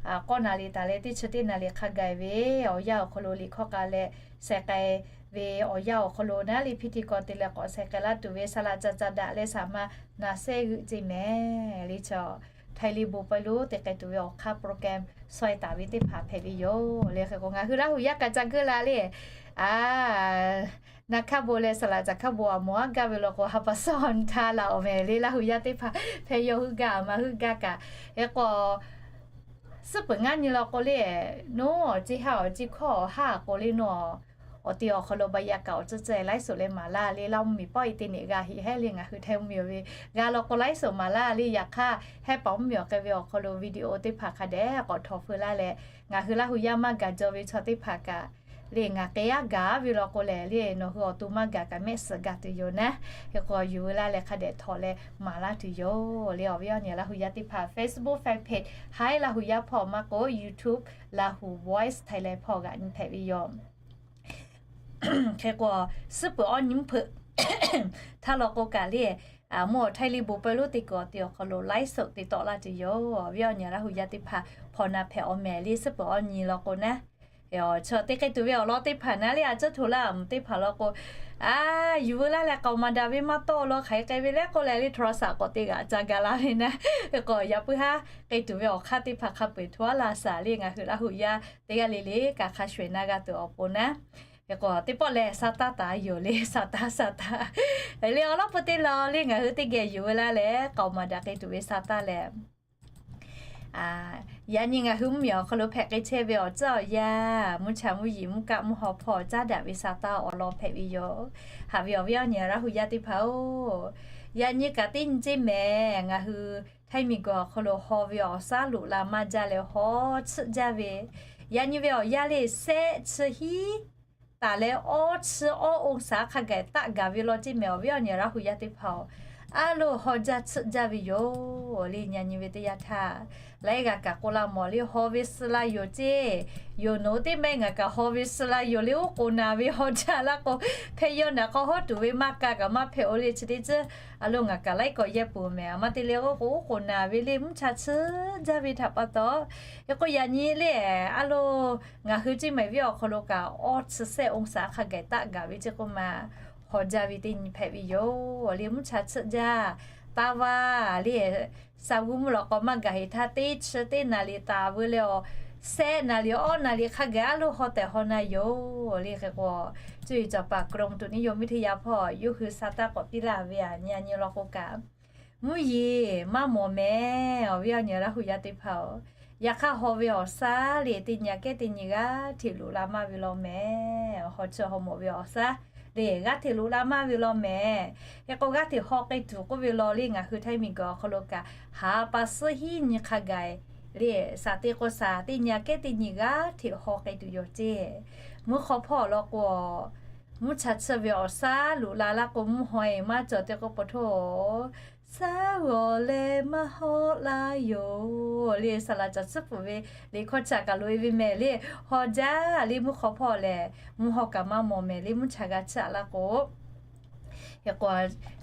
k'awˇ naˍ riˍ taˍ leh teˇ chi teˇ naˍ riˍ hk'a gaˬ ve awˬ yanˇ awˬ hk'aw lo liꞈ hkawˇ k'a leh sheh k'ai ve awˬ yanˇ awˬ hk'aw lo naˉ le, Pitikwawˇ te leh k'awꞈ sheh k'ai laˇ tuˬ ve saˍ laꞈ Caˍ Caˍ Daꞈ leh saˍ ma Naˍ Sehˉ G'euˆ ceˇ mehˍ le. Chaw Htaiˇ liˇ bon pawehˇ lonˉ te k'ai tuˬ ve awˬ hk'aˇ program saweh taˍ ve teˇ hpaˍ hpehꞈ ve yoˬ le. Hk'e k'o ngaˬ hui Laˇ huˍ yaˇ kaꞈ ca geuˆ la le. A, Naˍ hkaˇ bon leh saˍ laꞈ Caˍ hkaˇ bon a mawˬ aˉ gaˇ ve law k'o, ha pa suhˉ nyi htaˇ la awˬ mehˍ le, Laˇ huˍ yaˇ teˇ hpaˍ hpehꞈ yaw heuˆ gaˇ a ma heuˆ gaˇ kaꞈ. Hk'e k'o, suhˉ peuˬ ngaˇ nyi law k'o le, nawˬ awˬ ceˇ haˉ awˬ ceˇ hkawˇ awˬ haˉ a k'o le, nawˬ awˬ te awˬ hk'aw lo ba yaꞈ kaꞈ awˬ tcuhˇ ceh laiˉ suhˍ leh maˍ laˇ le, Laˇ mvuhˇmiˬ pawˆ e teˇ nehꞈ g'a heˆ hehˉ le, ngaˬ hui Htaiˇ mvuhˇmiˬ ve g'a law k'o laiˉ suhˍ maˍ laˇ le. Yaꞈ hk'aˇ, hehˉ paˍ mvuhˇmiˬ awˬ hk'e ve awˬ hk'aw lo video teˇ hpaˍ hk'a dehꞈ k'awꞈ htawnˍ feu laˇ leh, ngaˬ hui Laˇ huˍ yaˇ maˇ gaˬ jaw ve chaw teˇ hpaˍ kaꞈ le, ngaˬ k'e aˉ gaˬ ve law k'o lehˬ le, nawˬ hui awˬ to maˇ gaˬ kaꞈ mehˆ suhˍ gaˬ tuˬ yoˬ naˉ. Hk'e k'o yuˬ veu laˇ leh hk'a dehꞈ htawnˍ leh maˍ laˇ tuˬ yoˬ le. Awˬ viˉ awˬ nyi Laˇ huˍ yaˇ teˇ hpaˍ Facebook fan page Htaiˇ Laˇ huˍ yaˇ hpawˇ maˇ k'o YouTube Lahu Voice Thailand hpawˇ g'aꞈ nyi hpehꞈ ve yoˬ. Hk'e k'o, suhˉ peuˬ awˇ nyi mvuhˇ hpeuꞈ htaˇ law k'o kaꞈ le, mvuhˇ awˬ Htaiˇ liˇ bon pawehˇ lonˉ teˇ k'awꞈ te awˬ hk'aw lo laiˉ suhˍ te tawˆ laˇ tuˬ yoˬ. Awˬ viˉ awˬ nyi Laˇ huˍ yaˇ teˇ hpaˍ hpawnˬ na hpehꞈ awˬ mehˍ le, suhˉ peuˬ awˇ nyi law k'o naˉ. Chaw te k'ai tuˬ ve awˬ lawn teˇ hpaˍ naˉ le, a cuˉ htoꞈ laˇ mvuhˬ teˇ hpaˍ law k'o, a, yuˬ veu laˇ leh k'aoˍ maˍ daꞈ ve maˇ tawˆ law hk'aˬ hk'e k'ai ve le k'oˆ leh le โทรศัพท์ k'awꞈ te g'aꞈ ca ga la ve naˉ. Hk'e k'o yaꞈ puiˉ haˉ k'ai tuˬ ve awˬ hk'aˇ teˇ hpaˍ hk'a peu-eˬ hto aˉ laˇ shaˍ le, ngaˬ hui Laˇ huˍ yaˇ teˇ g'aˇ le le kaꞈ hk'a sho-eˬ na g'a tuˬ awˬ pon naˉ. Hk'e k'o teˇ pawˆ lehˬ sa taˇ taˍ yoˬ le, sa taˇ sa taˇ. Le awˬ lawn peuˬ teˇ lawn le ngaˬ hui teˇ geh yuˬ veu laˇ leh k'aoˍ maˍ daꞈ k'ai tuˬ ve sa taˇ lehˬ, yaꞈ nyi ngaˬ hui mvuhˇmiˬ awˬ hk'aw lo hpehꞈ k'ai chehˇ ve awˬ tcuhˉ awˬ yanˇ, mvuhˇ cha mvuhˇ yeˬ mvuhˇ kaˆ mvuhˇ haw hpawˇ caˉ daꞈ ve sa taˇ awˬ lawn hpehꞈ ve yoˬ. Haꞈ ve awˬ viˉ awˬ nyi Laˇ huˍ yaˇ teˇ hpaˍ-oˬ, yaꞈ nyi kaꞈ teˇ nyi ceˇ mehˍ, ngaˬ hui Htaiˇ miˬguiˬ awˬ hk'aw lo haw ve awˬ shaˉ loꞈ la maˇ jaˇ leh haw tsuhˆ jaˇ ve, yaꞈ nyi ve awˬ yanˇ le sehˆ chi hiˉ taˍ leh awˇ chi awˇ องศา hk'a gaˬ taˆ gaˬ ve law ceˇ mehˍ. Awˬ viˉ awˬ nyi Laˇ huˍ yaˇ teˇ hpaˍ-oˬ, a loˍ haw jaˇ tsuhˆ jaˇ ve yoˬ le. Yaꞈ nyi ve teˇ yanˇ htaˇ laiˉ g'a kaꞈ k'oˆ laˇ mawˬ le, haw ve suh la yoˬ ceˇ. Yoˬ nawˬ hui teˇ mehˆ ngaˬ kaꞈ haw ve suh la yoˬ le, oˉ k'oˍ naˍ ve haw jaˇ laˇ k'o, hpehꞈ yaw naˬ k'aw hawˉ tuˬ ve maˇ ka kaꞈ maˇ hpehꞈ-o le. Chi teˇ ceuˬ a loˍ ngaˬ kaꞈ laiˉ k'awꞈ yehˇ peuˬ mehˍ. A ma te le oˉ k'oˍ oˉ k'oˍ naˍ ve le, mvuhˇ cha tsuhˆ jaˇ ve htaꞈ pa taw, hk'e k'o yaꞈ nyi le, a loˍ ngaˬ hui ceˇ mehˍ viˉ awˬ hk'aw lo kaꞈ awˇ chi sehˆ องศา hk'a gaˬ taˆ gaˬ ve ceˇ k'oˆ ma, haw jaˇ ve teˇ nyi hpehꞈ ve yoˬ le. Mvuhˇ cha tsuhˆ jaˇ, taˇ vaˇ le, sha g'uˇ mvuhˇ lawꞈ k'aw maˇ gaˬ heˍ htaˇ, teˇ chi teˇ naˍ riˍ taˍ veu leh awˬ, shehˆ naˍ riˍ awˇ naˍ riˍ hk'a gaˬ aˉ lo haw tehꞈ haw na yoˬ le. Hk'e k'o, cuˇ yiˍ cawˬ paˍ กรมอุตุนิยมวิทยา hpawˇ yawˇ hui sha taˇ k'awꞈ piˇ laˇ ve aꞈ nyi a nyi law k'o kaꞈ, mvuhˇ yeˬ maˇ mawˬ mehˍ. Awˬ viˉ awˬ nyi Laˇ huˍ yaˇ teˇ hpaˍ-oˬ, yaꞈ hk'aˇ haw ve awˬ shaˉ le teˇ nyi aꞈ kehˉ teˇ nyi g'aˇ hteꞈ loꞈ la maˇ ve law mehˍ. Haw chi haw mawˬ ve awˬ shaˉ le g'aˇ hteꞈ loꞈ la maˇ ve law mehˍ. Hk'e k'o, g'aˇ hteꞈ haw k'ai tuˬ k'oˆ ve law le ngaˬ hui Htaiˇ miˬguiˬ awˬ hk'aw lo kaꞈ, ha pa suhˉ hiˉ nyi hk'a gaˬ le, shaˍ te k'o shaˍ teˇ nyi aꞈ kehˉ teˇ nyi g'aˇ hteꞈ haw k'ai tuˬ yoˬ ceˇ. Mvuhˇ hk'aw hpawˇ awˬ lawn k'o, mvuhˇ cha chiˆ ve awˬ shaˉ loꞈ la laˇ k'o, mvuhˇ haw-e maˇ cawˬ te k'o, pa htoˇ shaˉ g'awˬ leh maˇ hawˆ laˇ yoˬ le. Saˍ laꞈ caˬ chiˆ pfuhˍ ve liꞈ hkawˇ chi kaꞈ loꞈ-e ve mehˍ le. Haw jaˇ le mvuhˇ hk'aw hpawˇ lehˬ, mvuhˇ haw kaꞈ maˇ mawˬ mehˍ le, mvuhˇ cha g'a chiˆ laˇ k'o, hk'e k'o,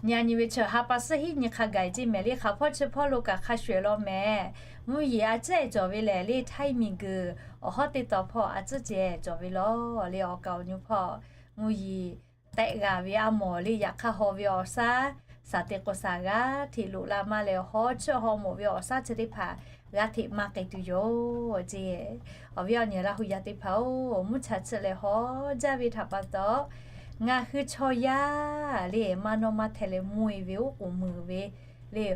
nyi a nyi ve chi ha pa suhˉ hiˉ nyi hk'a gaˬ ceˇ mehˍ le. Hk'aˬ hpawˇ chi hpawˇ lo kaꞈ hk'a shuˍ-eˬ law mehˍ. Mvuhˇ yeˬ a ciˉ cawˬ ve lehˬ le, Htaiˇ miˬguiˬ awˬ hawˉ teˇ taw hpawˇ a ciˉ ceh cawˬ ve law le. Awˬ kaˍ awˬ nyi hpawˇ mvuhˇ yeˬ tehꞈ g'a ve a mawˬ le, yaꞈ hk'aˇ haw ve awˬ shaˉ shaˍ te k'o shaˍ g'aˇ hteꞈ loꞈ la maˇ leh, haw chiˆ haw mawˬ ve awˬ shaˉ chi teˇ hpaˍ g'aˇ hteꞈ maˇ k'ai tuˬ yoˬ ceˇ. Awˬ viˉ awˬ nyi Laˇ huˍ yaˇ teˇ hpaˍ-oˬ, mvuhˇ cha chiˆ leh haw jaˇ ve htaꞈ pa taw, ngaˬ hui chaw yaˇ le maˇ nawˇ maˇ hteh leh mvuhˇ-e ve oˉ k'oˍ meuˍ ve le,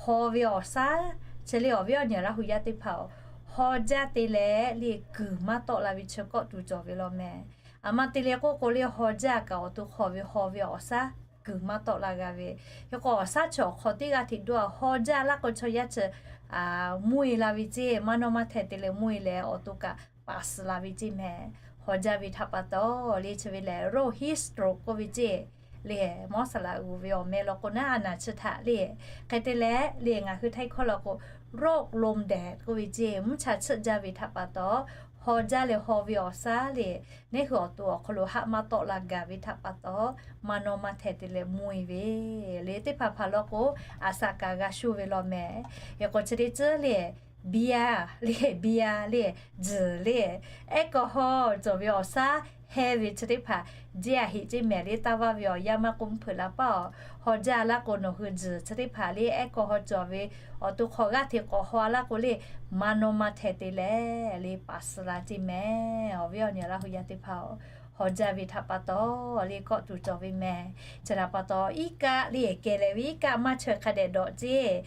haw ve awˬ shaˉ chi le awˬ viˉ awˬ nyi Laˇ huˍ yaˇ teˇ hpaˍ-oˬ, haw jaˇ te leh le kuiˬ maˇ tawˆ la ve chi kawˆ tuˬ cawˬ ve law mehˍ. Aˬ ma te leh k'oˆ k'o le, haw jaˇ kaꞈ awˬ to hk'aw ve haw ve awˬ shaˉ kuiˬ maˇ tawˆ la g'a ve. Hk'e k'o, awˬ shaˉ chi awˬ hk'aw teˇ g'aˇ hteꞈ dawˇ-a, haw jaˇ laˇ k'o chaw yaˇ chi mvuhˇ-e la ve ceˇ, maˇ nawˇ maˇ hteh te leh mvuhˇ-e leh awˬ to kaꞈ paˍ suh la ve ceˇ mehˍ. Haw jaˇ ve htaꞈ pa taw le chi ve lehˬ, โรค heat stroke k'oˆ ve ceˇ le. Mawˇ saˍ laꞈ g'uˬ ve awˬ meh law k'o naˉ, a naˍ chi htaꞈ le. Hk'e te leh le ngaˬ hui Htaiˇ hkawˇ law k'o, โรคลมแดด k'oˆ ve ceˇ, mvuhˇ cha chiˆ jaˇ ve htaꞈ pa taw, haw jaˇ leh haw ve awˬ shaˉ le, neˇ hui awˬ to awˬ hk'aw lo haˆ maˇ tawˆ la gaˬ ve htaꞈ pa taw, maˇ nawˇ maˇ hteh te leh mvuhˇ-e ve le. Teˇ hpaˍ hpaˍ law k'o, aˬ saˍ kaꞈ g'a shuˇ ve law mehˍ. Hk'e k'o chi teˇ ceuˬ le, biˇ-a le, biˇ-a le, juiˬ le, alcohol cawˬ ve awˬ shaˉ heh ve chi teˇ hpaˍ, jeˇ a heꞈ ceˇ mehˍ le. Taˇ vaˇ ve awˬ yanˇ maˇ k'oˆ mvuhˇ hpeuꞈ la paˇ-oˬ, haw jaˇ laˇ k'o nawˬ hui juiˬ chi teˇ hpaˍ le alcohol cawˬ ve awˬ to hk'aw g'aˇ hteꞈ k'awꞈ haw laˇ k'o le, maˇ nawˇ maˇ hteh te leh le paˍ suh la ceˇ mehˍ. Awˬ viˉ awˬ nyi Laˇ huˍ yaˇ teˇ hpaˍ-oˬ, haw jaˇ ve htaꞈ pa taw le kawˆ tuˬ cawˬ ve mehˍ. Chi htaꞈ pa taw iˉ kaˆ le kehˬ leh ve iˉ kaˆ maˇ chaweh hk'a dehꞈ dawꞈ ceˇ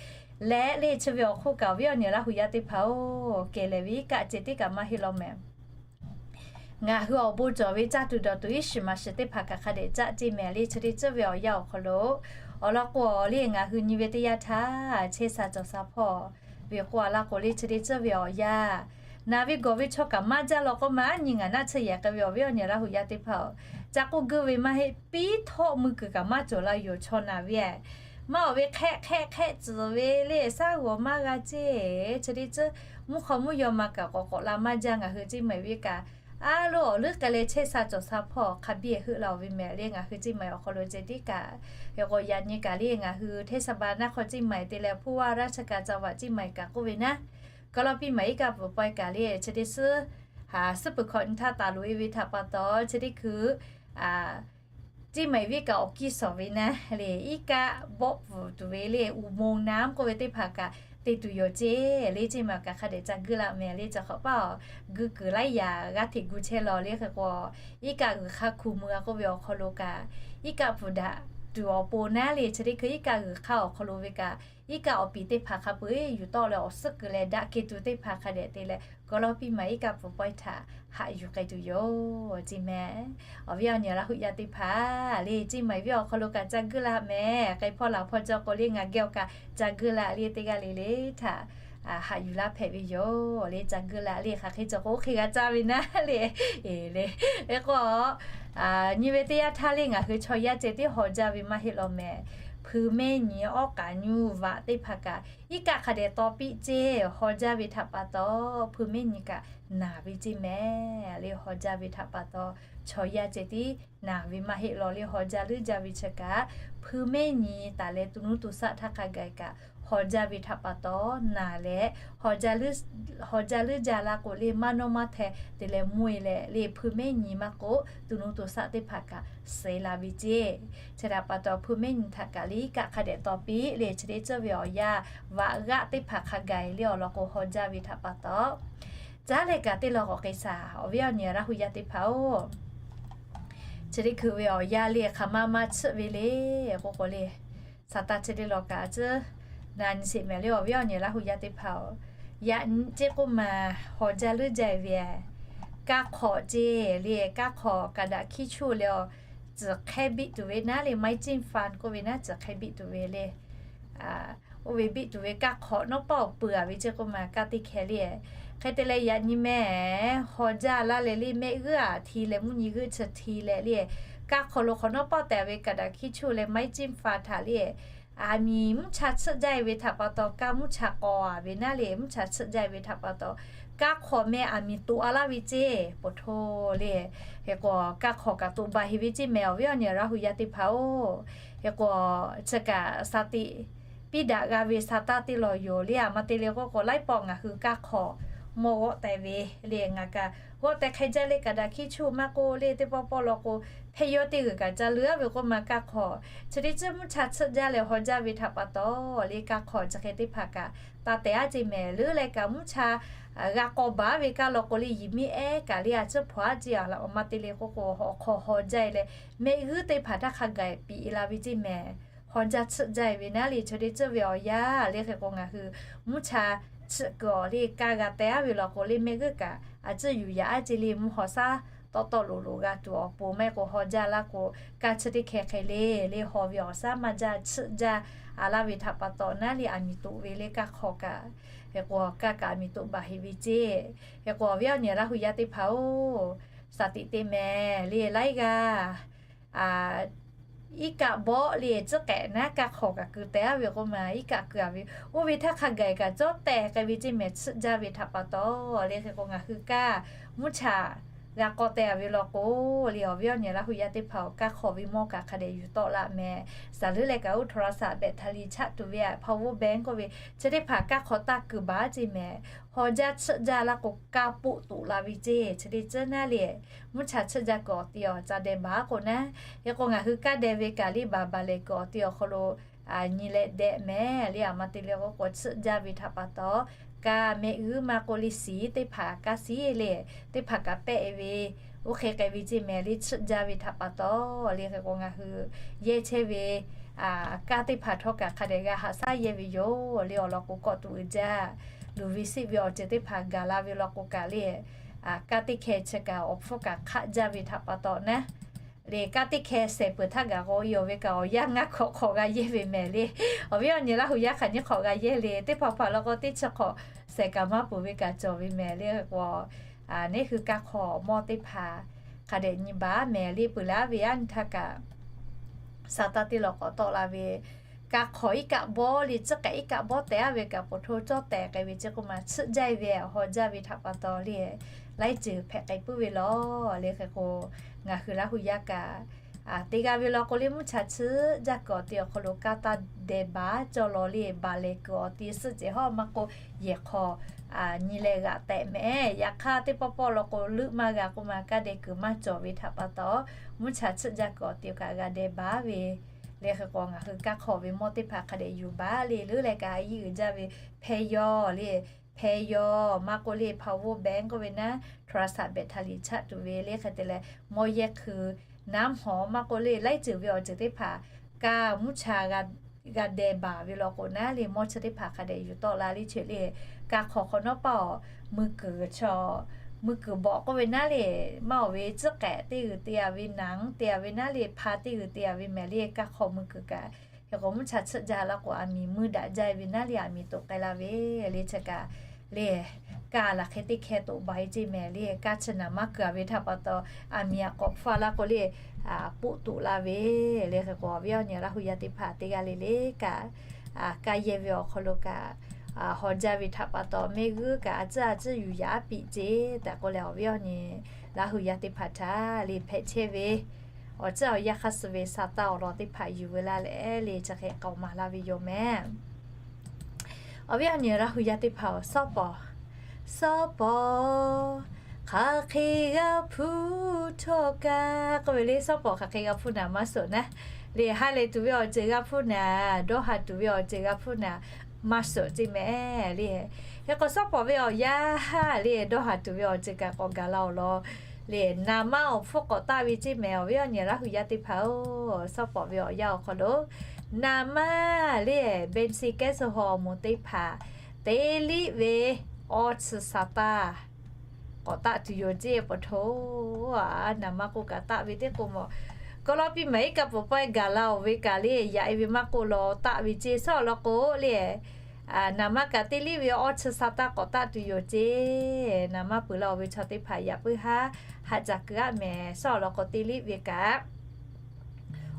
leh le chi ve awˬ hk'oˆ kaꞈ awˬ viˉ awˬ nyi Laˇ huˍ yaˇ teˇ hpaˍ-oˬ, kehˬ leh ve iˉ kaˆ ceh tiˉ kaꞈ maˇ heˆ law mehˍ. Ngaˬ hui awˬ bon cawˬ ve caˇ tuˬ dawˬ tuˬ iˉ shiˍ maˍ shiˍ teˇ hpaˍ kaꞈ hk'a dehꞈ caˆ ceˇ mehˍ le. Chi teˇ ceuˬ ve awˬ yanˇ awˬ hk'aw lo, awˬ lawn k'o le ngaˬ hui nyi ve teˇ yanˇ htaˇ chehˇ sha cawˬ sha hpawˇ ve k'oˆ a laˇ k'o le chi teˇ ceuˬ ve awˬ yanˇ, naˬ ve gawˬ ve chaw kaꞈ maˇ jaˇ law k'o maˇ nyi ngaˬ naˆ tsuhˇ yehˬ k'ai ve awˬ viˉ awˬ nyi Laˇ huˍ yaˇ teˇ hpaˍ-oˬ, ca k'oˆ guˇ ve maˇ heˆ, piˉ htawˆ mui kuiˬ kaꞈ maˇ cawˬ la yoˬ chaw naˬ ve. Maˇ awˬ ve hk'ehˆ hk'ehˆ hk'ehˆ tcuhˍ ve le, shaˉ g'awˬ maˇ g'a ceˇ. Chi teˇ ceuˬ mvuhˇ hk'aw mvuhˇ yaw ma kaꞈ k'awꞈ k'awꞈ la maˇ jaˇ. Ngaˬ hui ceˇ maˍ ve kaꞈ a loˍ awˬ leuˉ k'ai leh chehˇ sha cawˬ sha hpawˇ hk'a biˇ heuˆ la-oˬ ve mehˍ le. Ngaˬ hui ceˇ maˍ awˬ hk'aw lo ceh tiˉ kaꞈ, hk'e k'o yaꞈ nyi kaꞈ le ngaˬ hui hteˇ sha ba naˆ hk'aw ceˇ maˍ te leh ผู้ว่าราชการจังหวัด ceˇ maˍ kaꞈ k'oˆ ve naˉ, kaw law piˇ maˍ iˉ kaˆ pfuhˍ pawehˇ kaꞈ le chi teˇ suhˉ ha suhˉ peuˬ hkawꞈ nyi htaˇ taˍ loꞈ-e ve htaꞈ pa taw chi teˇ hkui ceˇ maˍ viˉ kaꞈ awˬ kiˇ shawˍ ve naˉ le, iˉ kaˆ bawˆ pfuhˍ tuˬ ve le, อุโมงค์น้ำ k'oˆ ve teˇ hpaˍ kaꞈ te tuˬ yoˬ ceˇ le. Ceˇ maˍ kaꞈ hk'a dehꞈ ca guˇ la mehˍ le. Chi hk'awꞈ paˇ-oˬ, guˇ kuiˬ laiˉ yaꞈ g'aˇ hteꞈ gu chehˇ law le. Hk'e k'o iˉ kaˆ g'uiˬ hk'aˇ hku mui-a k'oˆ ve awˬ hk'aw lo kaꞈ, iˉ kaˆ pfuhˍ daꞈ tuˬ awˬ pon naˉ le chi teˇ hkui iˉ kaˆ g'uiˬ hk'aˇ awˬ hk'aw lo ve kaꞈ, iˉ kaˆ awˬ piˍ teˇ hpaˍ hk'a peu-eˬ yuˬ tawˆ leh awˬ suhˉ keu leh daꞈ kehˬ tuˬ teˇ hpaˍ hk'a dehꞈ te leh kaw law piˇ maˍ iˉ kaˆ pfuhˍ pawehˇ htaꞈ haꞈ yuˬ k'ai tuˬ yoˬ ceˇ mehˍ. Awˬ viˉ awˬ nyi Laˇ huˍ yaˇ teˇ hpaˍ le ceˇ maˍ viˉ awˬ hk'aw lo kaꞈ ca guˇ la mehˍ. K'ai hpawˇ laˬ hpawˇ jaw k'o le ngaˬ geh awˬ kaꞈ ca guˇ la le teˇ g'aˇ le le htaꞈ haꞈ yuˬ laˇ hpehꞈ ve yoˬ le. Ca guˇ la le hk'aˬ hk'e cawˬ k'o oˇ hk'e g'a caˇ ve naˉ le. Eˬ le, hk'e k'o nyi ve teˇ yanˇ htaˇ le ngaˬ hui chaw yaˇ ceh tiˉ haw jaˇ ve maˇ heˆ law mehˍ. Hpui mehˇ nyi, awˉ k'aꞈ nyuˇ vaꞈ teˇ hpaˍ kaꞈ iˉ kaˆ hk'a dehꞈ taw piˇ ceˇ. Haw jaˇ ve htaꞈ pa taw hpui mehˇ nyi kaꞈ naˬ ve ceˇ mehˍ le. Haw jaˇ ve htaꞈ pa taw chaw yaˇ ceh tiˉ naˬ ve maˇ heˆ law le. Haw jaˇ leuˉ jaˇ ve chi kaꞈ, hpui mehˉ nyi taˍ leh to nuˇ to shaˆ htaˇ hk'a gaˬ kaꞈ haw jaˇ ve htaꞈ pa taw naˬ leh, haw jaˇ leuˉ jaˇ la k'o le, maˇ nawˇ maˇ hteh te leh mvuhˇ e leh le, hpui mehˉ nyi maˇ k'oˆ to nuˇ to shaˆ teˇ hpaˍ kaꞈ suh la ve ceˇ. Chi htaꞈ pa taw hpui mehˉ nyi htaꞈ kaꞈ le iˉ kaˆ hk'a dehꞈ taw piˇ le, chi teˇ ceuˬ ve awˬ yanˇ vaꞈ g'aˆ teˇ hpaˍ hk'a gaˬ le awˬ lawn k'o haw jaˇ ve htaꞈ pa taw, caˉ leh kaꞈ teˇ law k'awꞈ k'ai shaˍ. Awˬ viˉ awˬ nyi Laˇ hu yaˇ teˇ hpaˍ-oˬ, chi teˇ hkui ve awˬ yanˇ le hk'aˬ ma ma tsuhˆ ve le k'oˆ k'o le, Saˍtanˍ chi teˇ lawn kaꞈ a ciˉ na nyi sheˍ mehˍ le. Awˬ viˉ awˬ nyi Laˇ hu yaˇ teˇ hpaˍ-oˬ, yaꞈ nyi ceˇ k'oˆ ma haw jaˇ leuˉ jaˇ ve kaˇ hk'awꞈ ceˇ le. Kaˇ hk'awꞈ kaꞈ daꞈ hkiˇ chuˇ leh, tcuhˬ hk'ehˇ biˆ tuˬ ve naˉ le, ไม้จิ้มฟัน k'oˆ ve naˉ, tcuhˬ hk'ehˇ biˆ tuˬ ve le. Oˇ ve biˆ tuˬ ve kaˇ hk'awꞈ nawˉ pawˆ awˬ peuˬ-a ve ceˇ k'oˆ ma kaˇ teˇ hkeh le. Hk'e te leh yaꞈ nyi mehˍ haw jaˇ laˇ leh le, mehˆ g'uiˇ-a hti leh mvuhˇ nyi g'uiˇ chi hti leh le, kaˇ hk'awꞈ lo hk'awꞈ nawˉ pawˆ tehꞈ ve kaꞈ daꞈ hkiˇ chuˇ leh ไม้จิ้มฟัน htaꞈ le, aˬ miˍ mvuhˇ cha tsuhˆ jaˇ ve htaꞈ pa taw kaˇ mvuhˇ cha k'aw-a ve naˉ le, mvuhˇ cha tsuhˆ jaˇ ve htaꞈ pa taw kaˇ hk'awꞈ meh aˬ miˍ toꞈ-a laˇ ve ceˇ po hto le. Hk'e k'o kaˇ hk'awꞈ kaꞈ toꞈ baˬ heˍ ve ceˇ mehˍ awˬ viˉ awˬ nyi Laˇ hu yaˇ teˇ hpaˍ-oˬ. Hk'e k'o chi kaꞈ shaˍ tiꞈ piˇ daꞈ g'a ve Saˍtanˍ teˇ lawn yoˬ le. Aˬ ma te le k'oˆ k'o laiˉ pawˆ ngaˬ hui kaˇ hk'awꞈ mawˇ g'awˆ teh ve le, ngaˬ kaꞈ g'awˆ teh hk'e jaˇ le kaꞈ daꞈ hkiˇ chuˇ maˇ k'oˆ le, teˇ pawˆ pawˆ law k'o hpehˇ yawˇ teˇ g'uiˬ kaꞈ ca leuˉ-a ve k'oˆ ma kaˇ hk'awꞈ chi teˇ ceuˬ mvuhˇ cha tsuhˆ jaˇ leh haw jaˇ ve htaꞈ pa taw le, kaˇ hk'awꞈ chi hk'e teˇ hpaˍ kaꞈ taˇ tehˬ-a ceˇ mehˍ. Leuˉ leh kaꞈ mvuhˇ cha g'a k'aw baˬ ve kaˇ law k'o le, yehˬ miˇ ehˉ kaꞈ le a ciˉ hpaw-a ceˇ. Aˬ ma te le k'oˆ k'o awˬ hk'aw haw jaˇ e leh mehˆ g'uiˇ teˇ hpaˍ htaˇ hk'a gaˬ piꞈ la ve ceˇ mehˍ. Haw jaˇ tsuhˆ jaˇ e ve naˉ le, chi teˇ ceuˬ ve awˬ yanˇ le. Hk'e k'o ngaˬ hui mvuhˇ cha tsuhˆ kuiˬ awˬ le kaˇ g'a teh-a ve law k'o le, mehˆ g'uiˇ kaꞈ a ciˉ yuˬ yaꞈ-a ceˇ le, mvuhˇ haw shaˉ tawˆ tawˆ loꞈ loꞈ g'a tuˬ awˬ pon maˇ heˆ k'o haw jaˇ laˇ k'o, kaˇ chi teˇ hkeh hk'e le le haw ve awˬ shaˉ maˇ jaˇ tsuhˆ jaˇ-a laˇ ve htaꞈ pa taw naˉ le aˬ miˍ toꞈ ve le kaˇ hk'awꞈ kaꞈ. Hk'e k'o kaˇ kaꞈ aˬ miˍ toꞈ baˬ heˍ ve ceˇ. Hk'e k'o awˬ viˉ awˬ nyi Laˇ hu yaˇ teˇ hpaˍ-oˬ, shaˍ tiꞈ te mehˍ le laiˉ g'aˇ iˉ kaˆ bawˆ le tcuhˉ k'ehꞈ naˉ kaˇ hk'awꞈ kaꞈ keu teh-a ve k'oˆ ma iˉ kaˆ keu-a ve, oˇ ve htaˇ hk'a gaˬ kaꞈ cawˇ tehˬ k'ai ve ceˇ mehˍ tsuhˆ jaˇ ve htaꞈ pa taw le. Hk'e k'o ngaˬ hui kaˇ mvuhˇ cha g'a k'aw teh-a ve law k'o le, awˬ viˉ awˬ nyi Laˇ hu yaˇ teˇ hpaˍ-oˬ, kaˇ hk'awꞈ ve mawˇ kaꞈ hk'a dehꞈ yuˬ tawˆ la mehˍ. Shaˍ leuˉ leh kaꞈ oˇ โทรศัพท์ แบตเตอรี่ chaˆ tuˬ ve a power bank k'oˆ ve chi teˇ hpaˍ kaˇ hk'awꞈ taˇ keu baˬ ceˇ mehˍ. Haw jaˇ tsuhˆ jaˇ laˇ k'o kaˇ poˆ toꞈ la ve ceˇ. Chi teˇ ceuˬ naˉ le mvuhˇ cha tsuhˆ jaˇ kuiˬ awˬ ti awˬ ca deh baˬ k'o naˉ. Hk'e k'o ngaˬ hui kaˇ deh ve kaꞈ le baˬ baˬ lehˬ kuiˬ awˬ ti awˬ hk'aw lo nyi leh deh mehˍ le. Aˬ ma te le k'oˆ k'o tsuhˆ jaˇ ve htaꞈ pa taw kaˇ mehˆ g'uiˇ maˇ k'oˆ le siˍ teˇ hpaˍ kaˇ siˍ le teˇ hpaˍ kaꞈ pehˆ e ve, oˇ hk'e k'ai ve ceˇ mehˍ le tsuhˆ jaˇ ve htaꞈ pa taw le. Hk'e k'o ngaˬ hui yehˇ chehˇ ve kaˇ teˇ hpaˍ htawˇ kaꞈ hk'a dehꞈ g'a haꞈ shaˉ yehˇ ve yoˬ le. Awˬ lawn k'o kawˆ tuˬ uiˍ jaˇ, luˬ ve siˆ ve awˬ ceuˬ teˇ hpaˍ gaˬ la ve law k'o kaꞈ le, kaˇ teˇ hkeh chi kaꞈ awˬ hpfuhˇ kaꞈ hk'aˆ jaˇ ve htaꞈ pa taw naˉ le, kaˇ teˇ hkeh shehˍ peuˬ htaˇ gaˬ k'o, yawˇ ve kaꞈ awˬ yanˇ ngaˇ hk'awꞈ hk'awꞈ g'a yehˇ ve mehˍ le. Awˬ viˉ awˬ nyi Laˇ hu yaˇ hk'aˬ nyiˇ hk'awꞈ g'a yehˇ le, teˇ hpaˍ hpaˍ law k'o teˇ chi hk'awꞈ shehˍ kaꞈ maˇ peuˬ ve kaꞈ cawˬ ve mehˍ le. Hk'e k'o neˉ hui kaˇ hk'awꞈ mawˇ teˇ hpaˍ hk'a dehꞈ nyi baˬ mehˍ le. Peuˬ leh aˉ ve aˉ nyi htaˇ kaꞈ Saˍtanˍ teˇ lawn k'awꞈ tawˆ la ve, kaˇ hk'awꞈ iˉ kaˆ bawˆ le tcuhˉ k'ehꞈ iˉ kaˆ bawˆ teh-a ve kaꞈ po hto cawˇ tehˬ k'ai ve ceˇ k'oˆ ma tsuhˆ jaˇ e ve haw jaˇ ve htaꞈ pa taw le, laiˉ ceuˬ hpehꞈ k'ai puiˉ ve law le. Hk'e k'o ngaˬ hui Laˇ hu yaˇ kaꞈ teˇ g'aˇ ve law k'o le mvuhˇ cha tsuhˆ jaˇ kuiˬ awˬ ti awˬ hk'aw lo kaˇ taˇ deh baˬ cawˇ law le, baˬ lehˬ kuiˬ awˬ ti suhˆ cehˬ hawˉ maˇ k'oˆ yehˬ hk'aw nyi leh g'aꞈ tehꞈ mehˍ. Yaꞈ hk'aˇ teˇ pawˆ pawˆ law k'o leuˆ maˇ g'a k'oˆ ma kaˇ deh kuiˬ maˇ cawˬ ve htaꞈ pa taw mvuhˇ cha tsuhˆ jaˇ kuiˬ awˬ ti kaꞈ g'a deh baˬ ve le. Hk'e k'o ngaˬ hui kaˇ hk'awꞈ ve mawˇ teˇ hpaˍ hk'a dehꞈ yuˬ baˬ le. Leuˉ leh kaꞈ a yiˇ uiˍ jaˇ ve hpeh yaw le, hpeh yaw maˇ k'oˆ le power bank k'oˆ ve naˉ โทรศัพท์ แบตเตอรี่ chaˆ tuˬ ve le. Hk'e te leh mawˇ yehˇ hkui naˉ hawˍ maˇ k'oˆ le laiˉ ceuˬ ve awˬ ceuˬ teˇ hpaˍ kaˇ mvuhˇ cha g'a deh baˬ ve law k'o naˉ le mawˇ chi teˇ hpaˍ hk'a dehꞈ yuˬ tawˆ la le. Chi le kaˇ hk'awꞈ hk'awꞈ nawˉ paˇ awˬ mui kuiˬ chaw, mui kuiˬ bawꞈ k'oˆ ve naˉ le, maˇ awˬ ve tcuhˉ k'ehꞈ teˇ g'uiˬ te-a ve, naˍ te-a ve naˉ le, hpa teˇ g'uiˬ te-a ve mehˍ le. Kaˇ hk'awꞈ mui kuiˬ kaꞈ hk'e k'o mvuhˇ cha tsuhˆ jaˇ laˇ k'o aˬ miˍ mui daꞈ jaˇ ve naˉ le aˬ miˍ toꞈ k'ai la ve le. Chi kaꞈ le kaˇ laˬ hk'e teˇ hkeh toꞈ baˬ e ceˇ mehˍ le. Kaˇ chi naˍ maˇ kuiˬ-a ve htaꞈ pa taw aˬ miˍ aꞈ k'awꞈ hpfuhˇ laˇ k'o le poˆ toꞈ la ve le. Hk'e k'o awˬ viˉ awˬ nyi Laˇ hu yaˇ teˇ hpaˍ teˇ g'aˇ le le kaꞈ kaˇ yehˇ ve awˬ hk'aw lo kaꞈ haw jaˇ ve htaꞈ pa taw mehˆ g'uiˇ kaꞈ a ciˉ a ciˉ yuˬ yaꞈ aˉ piꞈ ceˇ tehꞈ k'oˆ leh awˬ viˉ awˬ nyi Laˇ hui yaˇ teˇ hpaˍ htaꞈ le hpehꞈ chehˇ ve awˬ ciˉ awˬ yanˇ hk'aˇ suh ve sa taˇ awˬ lawn teˇ hpaˍ yuˬ veu laˇ leh le chi hk'e k'aoˍ maˍ laˇ ve yoˬ mehˍ. Awˬ viˉ awˬ nyi Laˇ hui yaˇ teˇ hpaˍ-oˬ, sawˉ pawˍ, sawˉ pawˍ hk'aˬ hk'e g'a hpuˇ htawˇ kaꞈ k'oˆ ve le, sawˉ pawˍ hk'aˬ hk'e g'a hpuˇ naˍ maˇ suhˍ naˉ. Le ha lehˬ tuˬ ve awˬ ceuˬ g'a hpuˇ naˍ, dawˇ haˍ tuˬ ve awˬ ceuˬ g'a hpuˇ naˍ maˇ suhˍ ceˇ mehˍ le. Hk'e k'o sawˉ pawˍ ve awˬ yanˇ ha le dawˇ haˍ tuˬ ve awˬ ceuˬ kaꞈ k'awꞈ gaˬ la awˬ lawn le naˍ manˇ awˬ hpfuhˇ k'awꞈ taˆ ve ceˇ mehˍ. Awˬ viˉ awˬ nyi Laˇ hui yaˇ teˇ hpaˍ-oˬ, sawˉ pawˍ ve awˬ yanˇ awˬ hk'aw lo naˍ manˇ le benz gas hawˬ awˬ moˍ teˇ hpaˍ teˇ liˆ ve awˇ chi sa taˇ k'awꞈ taˆ tuˬ yoˬ ceˇ. Pawꞈ hto naˍ manˇ k'oˆ kaꞈ taˆ ve teˇ k'o mawˬ, kawˆ lawˇ piˇ maˍ iˉ kaˆ pawˍ pawehˇ gaˬ la awˬ ve kaꞈ le yaꞈ e ve maˇ k'oˆ law taˆ ve ceˇ. Sawˉ awˬ lawn k'o le naˍ manˇ kaꞈ teˇ liˆ ve awˇ chi sa taˇ k'awꞈ taˆ tuˬ yoˬ ceˇ. Naˍ manˇ peuˬ la awˬ ve chaw teˇ hpaˍ yaꞈ puiˉ haˉ haꞈ caˬ keu aˆ mehˍ. Sawˉ awˬ lawn k'o teˇ liˆ ve kaꞈ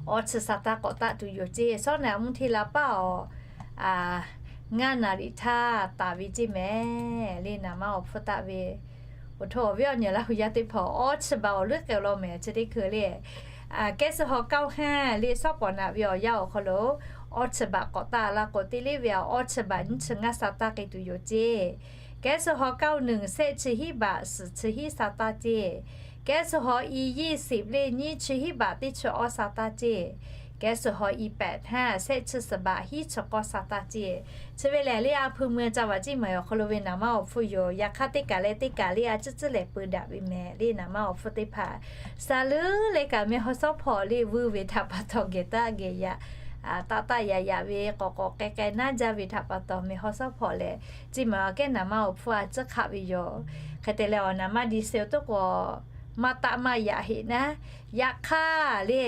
awˇ chi sa taˇ k'awꞈ taˆ tuˬ yoˬ ceˇ. Sawˉ naˍ mvuhˇ hteˇ la paˇ awˬ ngaˇ naˍ riˍ htaˇ taˍ ve ceˇ mehˍ le naˍ manˇ awˬ hpfuhˇ taˆ ve. Pawꞈ hto awˬ viˉ awˬ nyi Laˇ hui yaˇ teˇ hpaˍ awˇ chi baꞈ awˬ leuˉ k'ai law mehˍ chi teˇ hkui le. Kehˉ suh haw kaoˇ haˉ le sawˉ pawˍ naꞈ ve awˬ yanˇ awˬ hk'aw lo awˇ chi baꞈ k'awꞈ taˆ la k'o teˇ liˆ ve awˇ chi baꞈ nyiˇ chi ngaˇ sa taˇ k'ai tuˬ yoˬ ceˇ. Kehˉ suh haw kaoˇ nyiˇ shehˆ chi hiˉ baꞈ suhˍ chi hiˉ sa taˇ ceˇ. Kehˉ suh haw i yiˇ siˍ le nyiˇ chi hiˉ baꞈ teˇ chi awˇ sa taˇ ceˇ. Kehˉ suh haw i pehꞈ haˉ shehˆ chi suhˍ baꞈ hiˉ chi k'awˇ sa taˇ ceˇ. Chi ve lehˬ le a hpu mui a ca vaꞈ ceˇ maˍ awˬ hk'aw lo ve naˍ manˇ awˬ hpfuhˇ yoˬ. Yaꞈ hk'aˇ teˇ kaˬ leh teˇ kaˬ le a ciˉ ciˉ lehˬ peu daꞈ ve mehˍ le naˍ manˇ awˬ hpfuhˇ teˇ hpaˍ. Saˍ leuˉ leh kaꞈ meh haw sawˉ hpawꞈ le vuiˇ ve htaꞈ pa taw geh taˆ geh yaꞈ taˆ taˆ yaꞈ yaꞈ ve k'awꞈ k'awꞈ k'ai k'ai naˉ jaˇ ve htaꞈ pa taw meh haw sawˉ hpawꞈ lehˬ ceˇ maˍ awˬ kehˉ naˍ manˇ awˬ hpfuhˇ a ciˉ hk'aˆ ve yoˬ. Hk'e te leh awˬ naˍ manˇ di se-o tuˉ k'o maˇ taˆ maˇ yaꞈ heꞈ naˉ. Yaꞈ hk'aˇ le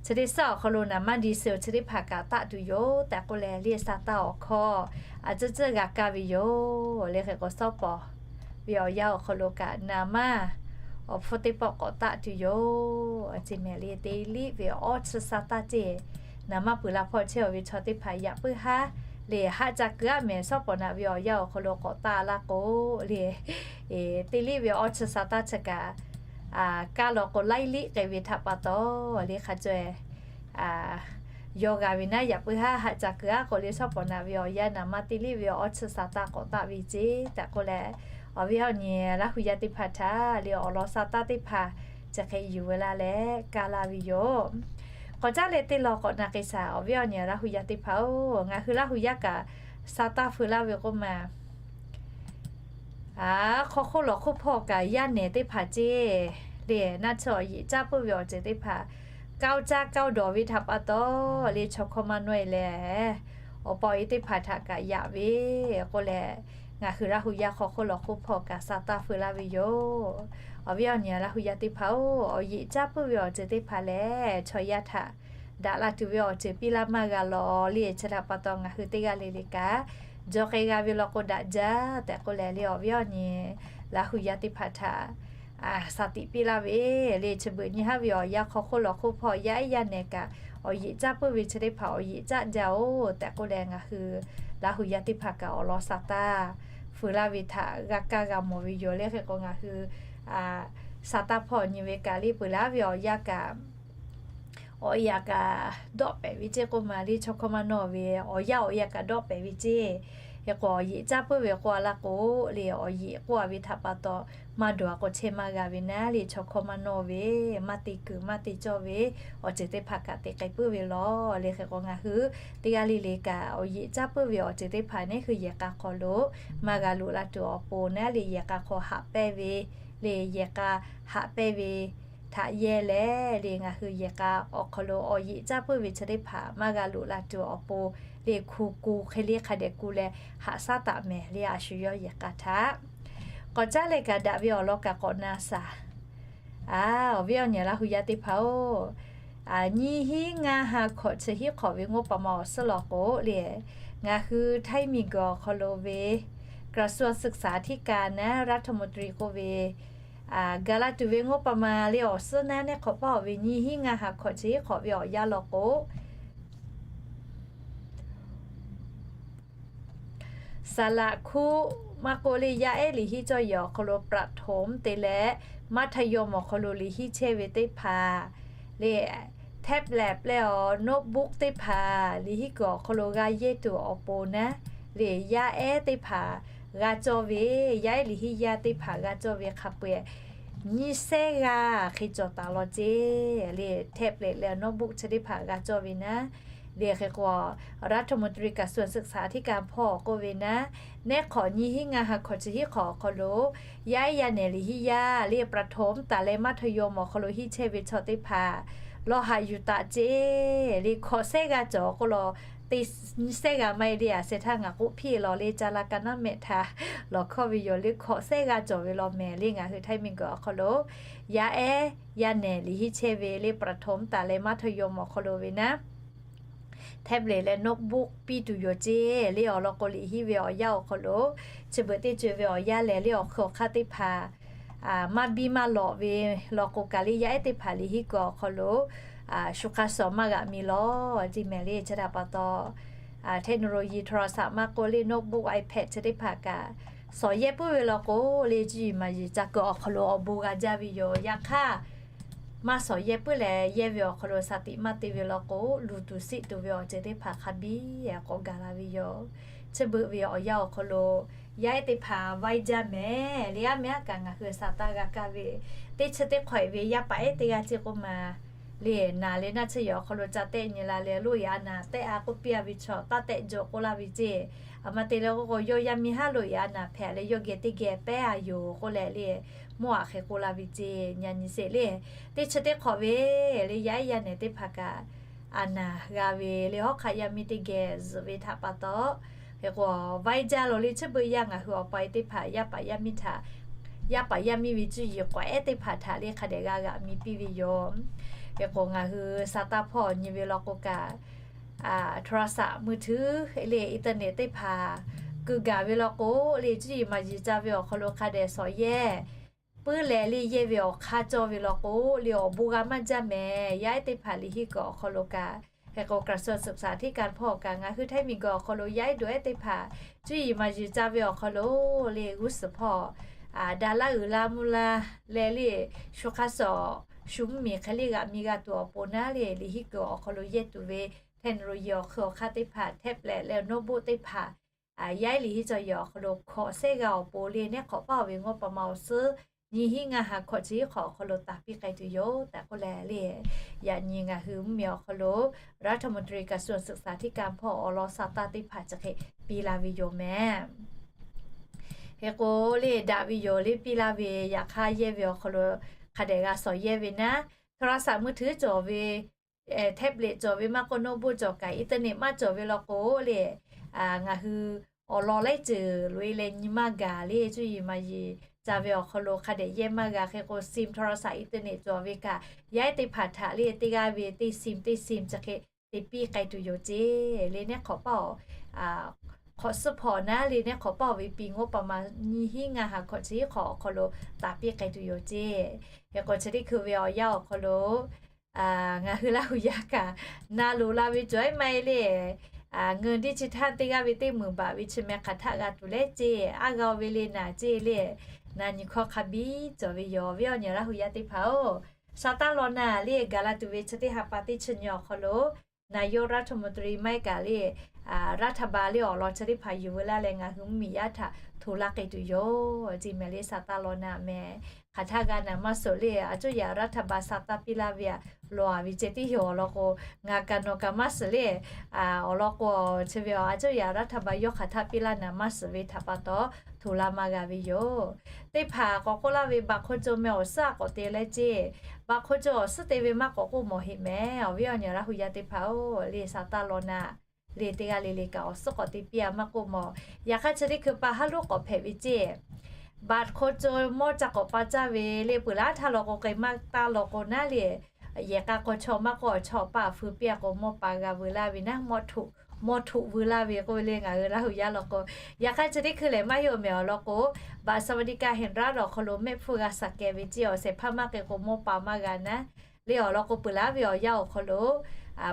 chi teˇ suhˉ awˬ hk'aw lo naˍ manˇ di se-o chi teˇ hpaˍ kaꞈ taˆ tuˬ yoˬ tehꞈ k'oˆ leh le sa taˇ awˬ hkawˇ a ciˉ ciˉ g'a kaˇ ve yoˬ. Le hk'e k'o sawˉ pawˍ ve awˬ yanˇ awˬ hk'aw lo kaꞈ naˍ manˇ awˬ hpfuhˇ teˇ pawˆ k'awꞈ taˆ tuˬ yoˬ. Ceˇ mehˍ le teˇ liˆ ve awˇ chi sa taˇ ceˇ. Naˍ manˇ peuˬ la hpawˇ chehˇ-o ve chaw teˇ hpaˍ yaꞈ puiˉ haˉ le haˆ ca keu aˆ mehˍ. Sawˉ pawˍ naꞈ ve awˬ yanˇ awˬ hk'aw lo k'awꞈ taˆ laˇ k'o le teˇ liˆ ve awˇ chi sa taˇ chi kaꞈ kaˇ law k'o laiˉ liˆ k'ai ve htaꞈ pa taw le hk'a caweh yaw g'a ve naˉ yaꞈ puiˉ haˉ haˆ ca keu aˆ k'o le sawˉ pawˍ naꞈ ve awˬ yanˇ naˍ manˇ teˇ liˆ ve awˇ chi sa taˇ k'awꞈ taˆ ve ceˇ tehꞈ k'oˆ leh awˬ viˉ awˬ nyi Laˇ hui yaˇ teˇ hpaˍ htaꞈ le awˬ lawn sa taˇ teˇ hpaˍ chi hk'e yuˬ veu laˇ leh kaˇ laˇ ve yoˬ. K'awꞈ caˉ leh teˇ lawn k'awꞈ na k'ai shaˍ. Awˬ viˉ awˬ nyi Laˇ hui yaˇ teˇ hpaˍ-oˬ, ngaˬ hui Laˇ hui yaˇ kaꞈ sa taˇ feu laˇ ve k'oˆ ma, a, hk'aw hk'oˆ lawˬ hk'oˆ hpawˇ kaꞈ yaˇ nehˬ teˇ hpaˍ ceˇ le naˆ tsuhˇ awˬ yeꞈ caˇ puiˉ ve awˬ ceuˬ teˇ hpaˍ kaoˇ caˇ kaoˇ dawˬ ve htaꞈ pa taw le chaw hkawˇ maˇ nawˇ e leh awˬ pa awˬ e teˇ hpaˍ htaꞈ kaꞈ yaꞈ ve k'oˆ leh ngaˬ hui Laˇ hui yaˇ hk'aw hk'oˆ lawˬ hk'oˆ hpawˇ kaꞈ sa taˇ feu laˇ ve yoˬ. Awˬ viˉ awˬ nyi Laˇ hui yaˇ teˇ hpaˍ-oˬ, awˬ yeꞈ caˇ puiˉ ve awˬ ceuˬ teˇ hpaˍ lehˬ chaw yaˇ htaꞈ daꞈ la tuˬ ve awˬ ceuˬ piˇ laˇ maˇ g'a lawˬ le. Chi htaꞈ pa taw ngaˬ hui teˇ g'aˇ le le kaꞈ jaw k'ai g'a ve law k'o daꞈ jaˇ tehꞈ k'oˆ leh le awˬ viˉ awˬ nyi Laˇ hui yaˇ teˇ hpaˍ htaꞈ sa tiꞈ piˇ laˇ ve le. Chi beuꞈ nyi haˉ ve awˬ yanˇ hk'aw hk'oˆ lawˬ hk'oˆ hpawˇ yaˇ ehˉ yaˇ nehˬ kaꞈ awˬ yeꞈ caˇ puiˉ ve chi teˇ hpaˍ awˬ yeꞈ caˇ jaˇ-oˬ tehꞈ k'oˆ leh ngaˬ hui Laˇ hui yaˇ teˇ hpaˍ kaꞈ awˬ lawn sa taˇ feu laˇ ve htaꞈ g'a kaˇ g'a mawˬ ve yoˬ le. Hk'e k'o ngaˬ hui sa taˇ hpawˇ nyi ve kaꞈ le peuˬ laˇ ve awˬ yanˇ kaꞈ awˬ yaꞈ kaꞈ dawˆ pehˍ ve ceˇ k'oˆ ma le chaw hkawˇ maˇ nawˇ ve awˬ yanˇ awˬ yaꞈ kaꞈ dawˆ pehˍ ve ceˇ. Hk'e k'o awˬ yeꞈ caˇ puiˉ ve k'oˆ a laˇ k'o le awˬ yeꞈ k'oˆ a ve htaꞈ pa taw maˇ dawˬ a k'o chehˇ maˇ g'a ve naˉ le chaw hkawˇ maˇ nawˇ ve maˇ te kuiˬ maˇ te cawˇ ve awˬ ceuˬ teˇ hpaˍ kaꞈ te k'ai puiˉ ve lawˬ le. Hk'e k'o ngaˬ hui teˇ g'aˇ le le kaꞈ awˬ yeꞈ caˇ puiˉ ve awˬ ceuˬ teˇ hpaˍ neˉ hui yehˬ k'a hk'aw lo maˇ g'a loꞈ la tuˬ awˬ pon naˉ le yehˬ k'a hk'aw haꞈ pehnˇ ve le yehˬ k'a haꞈ pehnˇ ve htaꞈ yehˇ leh le ngaˬ hui yehˬ k'a awˬ hk'aw lo awˬ yeꞈ caˇ puiˉ ve chi teˇ hpaˍ maˇ g'a loꞈ la tuˬ awˬ pon le hku ku hk'e le hk'a dehꞈ ku leh haꞈ shaˉ taˍ mehˍ le a shu yawˇ yehˬ k'a htaꞈ k'awꞈ caˉ leh kaꞈ daꞈ ve awˬ lawn kaꞈ k'awꞈ na shaˍ. A, awˬ viˉ awˬ nyi Laˇ hui yaˇ teˇ hpaˍ-oˬ, nyiˇ hinˉ ngaˇ ha hkawꞈ chi hiˉ hk'awꞈ ve งบประมาณ awˬ suhˉ lawˬ k'o le ngaˬ hui htaiˇ miˬguiˬ awˬ hk'aw lo ve กระทรวงศึกษาธิการ naˉ รัฐมนตรี k'oˆ ve gaˬ la tuˬ ve งบประมาณ le awˬ suhˉ naˉ neˉ hk'awꞈ paˇ awˬ ve nyiˇ hinˉ ngaˇ ha hkawꞈ chi hiˉ hk'awꞈ ve awˬ yanˇ lawˬ k'o saˍ laꞈ hkuˆ maˇ k'oˆ le yaˇ ehˉ liꞈ hiˉ cawˇ yehˬ awˬ hk'aw lo ประถม te leh maˇ htaˇ yaw mawˬ awˬ hk'aw lo liꞈ hiˉ chehˇ ve teˇ hpaˍ le, tablet leh awˬ notebook teˇ hpaˍ liꞈ hiˉ kuiˬ awˬ hk'aw lo g'a yehˇ tuˬ awˬ pon naˉ le, yaˇ ehˉ teˇ hpaˍ g'a cawˇ ve, yaˇ ehˉ liꞈ hiˉ yaˇ teˇ hpaˍ g'a cawˇ ve hk'a peu-eˬ nyiˇ sehˉ g'aˇ hk'e cawˬ taˍ law ceˇ le, tablet leh awˬ notebook chi teˇ hpaˍ g'a cawˇ ve naˉ le, hk'e k'o รัฐมนตรีกระทรวงศึกษาธิการ hpawˇ k'oˆ ve naˉ, neˉ hk'awꞈ nyiˇ hinˉ ngaˇ ha hkawꞈ chi hiˉ hk'awꞈ awˬ hk'aw lo yaˇ ehˉ yaˇ nehˬ liꞈ hiˉ yaˇ le ประถม taˍ leh maˇ htaˇ yaw mawˬ awˬ hk'aw lo hiˉ chehˇ ve chaw teˇ hpaˍ lawˬ haꞈ yuˬ taˍ ceˇ le, hkawꞈ sehˉ g'aˇ cawˬ k'oˆ law, teˇ nyiˇ sehˉ g'aˇ maˇ heˆ le, a sheh htaˇ ngaˬ k'oˆ hpiˇ law le, ca la ka naˉ mehˆ htaꞈ lawˬ hkawˇ ve yoˬ le, hkawꞈ sehˉ g'aˇ cawˬ ve law mehˍ le. Ngaˬ hui htaiˇ miˬguiˬ awˬ hk'aw lo yaˇ ehˉ yaˇ nehˬ liꞈ hiˉ chehˇ ve le ประถม taˍ leh maˇ htaˇ yaw mawˬ awˬ hk'aw lo ve naˉ tablet leh notebook piˇ tuˬ yoˬ ceˇ le. Awˬ lawn k'o liꞈ hiˉ ve awˬ yanˇ awˬ hk'aw lo chi beuꞈ teˇ co-e ve awˬ yanˇ lehˬ le, awˬ hk'aw hk'aˇ teˇ hpaˍ maˇ biˇ maˇ lawꞈ ve law k'o kaꞈ le, yaˇ ehˉ teˇ hpaˍ liꞈ hiˉ kuiˬ awˬ hk'aw lo shu hk'aˇ suh maˇ g'aꞈ mi law ceˇ mehˍ le. Chi htaꞈ pa taw, technology โทรศัพท์ maˇ k'oˆ le notebook, iPad chi teˇ hpaˍ kaꞈ sawˍ yehˇ puiˉ ve law k'o le, cuˇ yiˍ maˍ yiˍ ca kuiˬ awˬ hk'aw lo awˬ bon g'a jaˇ ve yoˬ. Yaꞈ hk'aˇ, maˇ sawˍ yehˇ puiˉ leh yehˇ ve awˬ hk'aw lo shaˍ tiꞈ maˇ te ve law k'o, luˬ tuˬ siˆ tuˬ ve awˬ ceuˬ teˇ hpaˍ hk'a biˇ k'awꞈ gaˬ la ve yoˬ. Chi beuꞈ ve awˬ yanˇ awˬ hk'aw lo yaˇ ehˉ teˇ hpaˍ vaiˇ jaˇ mehˍ le. Aˉ mehˉ aˉ kaꞈ ngaˬ hui shaˍ taˇ g'a kaˇ ve, teˇ chi teˇ hk'awꞈ e ve yaˇ paˍ ehˉ teˇ g'aˇ ceˇ k'oˆ ma le, naˬ leh naˇ chi yawˬ awˬ hk'aw lo ca tehˆ nyi la leh loˇ yaꞈ a naˍ tehˆ a k'oˆ piˇ a ve chaw taˇ tehˆ jaw k'oˆ laˇ ve ceˇ. A ma te leh k'oˆ k'o, yawˇ yaˇ miˇ haˉ loꞈ yaꞈ a naˍ hpehꞈ leh yawˇ geh teˇ geh pehˉ a yoˬ k'oˆ leh le, mawˇ aꞈ hk'e k'oˆ laˇ ve ceˇ. Nyi nyi sheˍ le, teˇ chi teˇ hk'awꞈ ve le yaˇ ehˉ yaˇ nehˬ teˇ hpaˍ kaꞈ a naˍ g'a ve le, hawˉ hk'aˆ yaˇ miˇ teˇ geh zuhꞈ ve htaꞈ pa taw, hk'e k'o vaiˇ jaˇ law le. Chi beuꞈ yaˇ ngaˬ hui awˬ pa e teˇ hpaˍ yaˇ paˍ yaˇ miˇ htaꞈ, yaˇ paˍ yaˇ miˇ ve cuˇ yiˍ k'awꞈ ehˉ teˇ hpaˍ htaꞈ le hk'a dehꞈ g'a g'aꞈ mi piˇ ve yoˬ. Hk'e k'o ngaˬ hui shaˍ taˇ hpawˇ nyi ve law k'o kaꞈ โทรศัพท์มือถือ le internet teˇ hpaˍ keu gaˬ ve law k'o le, cuˇ yiˍ maˍ yiˍ ca ve awˬ hk'aw lo hk'a dehꞈ sawˍ yehˇ puiˉ leh le, yehˇ ve awˬ hk'aˇ cawˇ ve law k'o le, awˬ bon g'a maˇ jaˇ mehˍ. Yaˇ ehˉ teˇ hpaˍ liꞈ hiˉ kuiˬ awˬ hk'aw lo kaꞈ, hk'e k'o กระทรวงศึกษาธิการ hpawˇ kaꞈ ngaˬ hui htaiˇ miˬguiˬ awˬ hk'aw lo yaˇ ehˉ dawꞈ ehˉ teˇ hpaˍ cuˇ yiˍ maˍ yiˍ ca ve awˬ hk'aw lo le, g'uˇ suhˍ hpawˇ daꞈ laˇ uiˍ la mvuh la leh le, shu hk'aˇ suh shu mvuhˇmiˬ hk'e le g'aꞈ mi g'a tuˬ awˬ pon naˉ le, liꞈ hiˉ kuiˬ awˬ hk'aw lo yehˇ tuˬ ve technology awˬ hk'aw hk'aˇ teˇ hpaˍ, tablet leh notebook teˇ hpaˍ yaˇ ehˉ liꞈ hiˉ cawˬ yehˬ awˬ hk'aw lo hkawꞈ sehˉ g'a awˬ pon le, neˉ hk'awꞈ paˇ ve ngawˇ pa ma awˬ suhˉ nyiˇ hinˉ ngaˇ ha hkawꞈ chi hiˉ hk'awꞈ awˬ hk'aw lo taˍ piˇ k'ai tuˬ yoˬ tehꞈ k'oˆ leh le, yaꞈ nyi ngaˬ hui mvuhˇmiˬ awˬ hk'aw lo รัฐมนตรีกระทรวงศึกษาธิการ hpawˇ awˬ lawn shaˍ taˇ teˇ hpaˍ chi hk'e piˇ la ve yoˬ mehˍ. Hk'e k'o le, daꞈ ve yoˬ le, piˇ laˇ ve. Yaꞈ hk'aˇ yehˇ ve awˬ hk'aw lo hk'a dehꞈ g'a sawˍ yehˇ ve naˉ, โทรศัพท์มือถือ cawˬ ve, tablet cawˬ ve maˇ k'oˆ, notebook cawˬ kaꞈ internet maˇ cawˬ ve law k'o le, ngaˬ hui awˬ lawn laiˉ ceuˬ loꞈ e leh nyi maˇ gaˬ le, cuˇ yiˍ maˍ yiˍ ca ve awˬ hk'aw lo hk'a dehꞈ yehˇ maˇ g'a. Hk'e k'o sim โทรศัพท์ internet cawˬ ve kaꞈ, yaˇ ehˉ teˇ hpaˍ htaꞈ le teˇ g'aˇ ve teˇ sim teˇ sim chi hk'e te piˇ k'ai tuˬ yoˬ ceˇ le. Neˉ hk'awꞈ paˇ awˬ hk'awꞈ suhˉ hpawˇ naˉ le, neˉ hk'awꞈ paˇ awˬ ve pi ngawˇ pa ma nyiˇ hinˉ ngaˇ ha hkawꞈ chi hiˉ hk'awꞈ awˬ hk'aw lo taˍ piˇ k'ai tuˬ yoˬ ceˇ. Hk'e k'o chi teˇ hkui ve awˬ yanˇ awˬ hk'aw lo ngaˬ hui Laˇ huˍ yaˇ kaꞈ na loꞈ la ve cawˬ ehˉ maˇ heˆ le, เงินดิจิทัล teˇ g'aˇ ve teˇ meunˍ baꞈ ve chi meh hk'aˬ htaˆ g'a tuˬ leh ceˇ, aˉ g'a ve le naˍ ceˇ le. Na nyi hkawˇ hk'a biˇ cawˬ ve yoˬ. Awˬ viˉ awˬ nyi Laˇ huˍ yaˇ teˇ hpaˍ-oˬ, shaˍ taˇ law naˍ le, gaˬ la tuˬ ve chi teˇ ha pa teˇ chi nyi awˬ hk'aw lo นายกรัฐมนตรี maˇ heˆ kaꞈ le, รัฐบาล le awˬ lawn chi teˇ hpaˍ yuˬ veu laˇ leh ngaˬ hui mvuhˇmiˬ yaˇ htaꞈ htoꞈ laˇ k'ai tuˬ yoˬ ceˇ meh le. Shaˍ taˇ law naˍ meh, hk'aˬ htaˆ g'a naˍ maˇ suhˍ le, a cuˇ yaꞈ รัฐบาล shaˍ taˇ piˇ laˇ ve aꞈ lawˬ a ve ceh tiˉ yoˬ. Awˬ lawn k'o, ngaˬ kaꞈ nawˬ kaꞈ maˇ suhˍ le, awˬ lawn k'o, chi ve a cuˇ yaꞈ รัฐบาล yawˇ hk'aˬ htaˆ piˇ laˇ naˍ maˇ suhˍ ve htaꞈ pa taw, htoꞈ laˇ maˇ g'a ve yoˬ. Teˇ hpaˍ k'awꞈ k'oˆ laˇ ve, baꞈ hk'aw caw meh awˬ suhˉ a k'awꞈ te leh ceˇ, baꞈ hk'aw caw awˬ suhˉ te ve maˇ k'awꞈ k'oˆ mawˬ heˆ meh. Awˬ viˉ awˬ nyi Laˇ huˍ yaˇ teˇ hpaˍ-oˬ, le shaˍ taˇ law naˍ le, teˇ g'aˇ le le kaꞈ awˬ suhˉ k'awꞈ te piˇ a maˇ k'oˆ mawˬ. Yaꞈ hk'aˇ chi teˇ hkui pa haˉ lonˉ k'awꞈ hpehꞈ ve ceˇ, baꞈ hk'aw caw mawˇ ca k'awꞈ pa caˇ ve le, peuˬ laˉ htaˇ law k'o k'ai maˇ taˇ law k'o naˉ le, yehˬ k'a k'aw chaw maˇ k'oˆ, chaw paˇ feu piˇ a k'o mawˇ pa g'a veu laˇ ve naˉ, mawˇ htoꞈ veu laˇ ve k'oˆ ve le ngaˬ hui Laˇ huˍ yaˇ law k'o. Yaꞈ hk'aˇ chi teˇ hkui lehˬ maˇ heˆ meh. Awˬ lawn k'o, บัตรสวัสดิการแห่งรัฐ awˬ hk'aw lo mehˆ hpfuhˇ g'a shaˍ keh ve ceˇ, awˬ shehˍ hpaˇ maˇ k'ai k'o mawˇ pa maˇ g'a naˉ le. Awˬ lawn k'o, peuˬ laˉ ve awˬ yanˇ awˬ hk'aw lo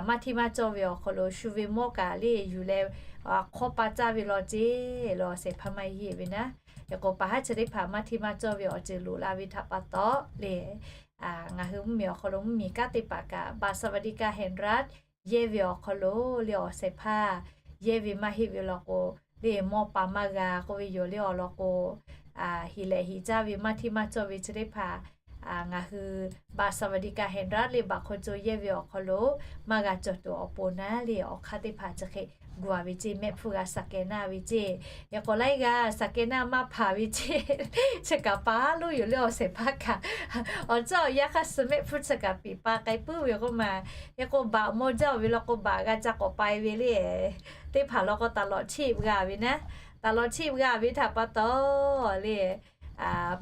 maˇ htiˇ maˇ cawˇ ve awˬ hk'aw lo shu ve mawˇ kaꞈ le yuˬ leh hk'awˇ pa caˇ ve law ceˇ le, awˬ shehˍ hpaˇ maˇ heˆ ve naˉ. Hk'e k'o, paˍ haˉ chi teˇ hpaˍ maˇ hteˇ maˇ cawˇ ve awˬ ceuˬ loꞈ la ve htaꞈ pa taw le, ngaˬ hui mvuhˇmiˬ awˬ hk'aw lo mvuhˇmiˬ kanˉ teˇ hpaˍ kaꞈ บัตรสวัสดิการแห่งรัฐ yehˇ ve awˬ hk'aw lo le awˬ shehˍ hpaˇ yehˇ ve maˇ heˆ ve law k'o, le mawˇ pa maˇ g'a k'oˆ ve yoˬ le awˬ lawn k'o, heˍ lehꞈ heˍ caˇ ve maˇ hteˇ maˇ cawˇ ve chi teˇ hpaˍ ngaˬ hui บัตรสวัสดิการแห่งรัฐ le บัตรคนจน yehˇ ve awˬ hk'aw lo maˇ g'a cawˬ tuˬ awˬ pon naˉ le awˬ hk'aˇ teˇ hpaˍ chi hk'e gu a ve ceˇ, mehˆ hpfuhˇ g'a สแกนหน้า ve ceˇ. Hk'e k'o laiˉ g'aˇ สแกนหน้า maˇ hpanˍ ve ceˇ. Chi kaꞈ pa lonˉ yoˬ le awˬ shehˍ hpaˇ kaꞈ awˬ tcuhˉ awˬ yanˇ hk'aˇ suh mehˆ hpfuhˇ chi kaꞈ piˍ pa k'ai puiˉ ve k'oˆ ma. Hk'e k'o บัตร mawˇ jaˇ-oˬ ve law k'o บัตร g'a ca k'awꞈ pai ve le. Teˇ hpaˍ law k'o ตลอดชีพ g'a ve naˉ, ตลอดชีพ g'a ve htaꞈ pa taw le,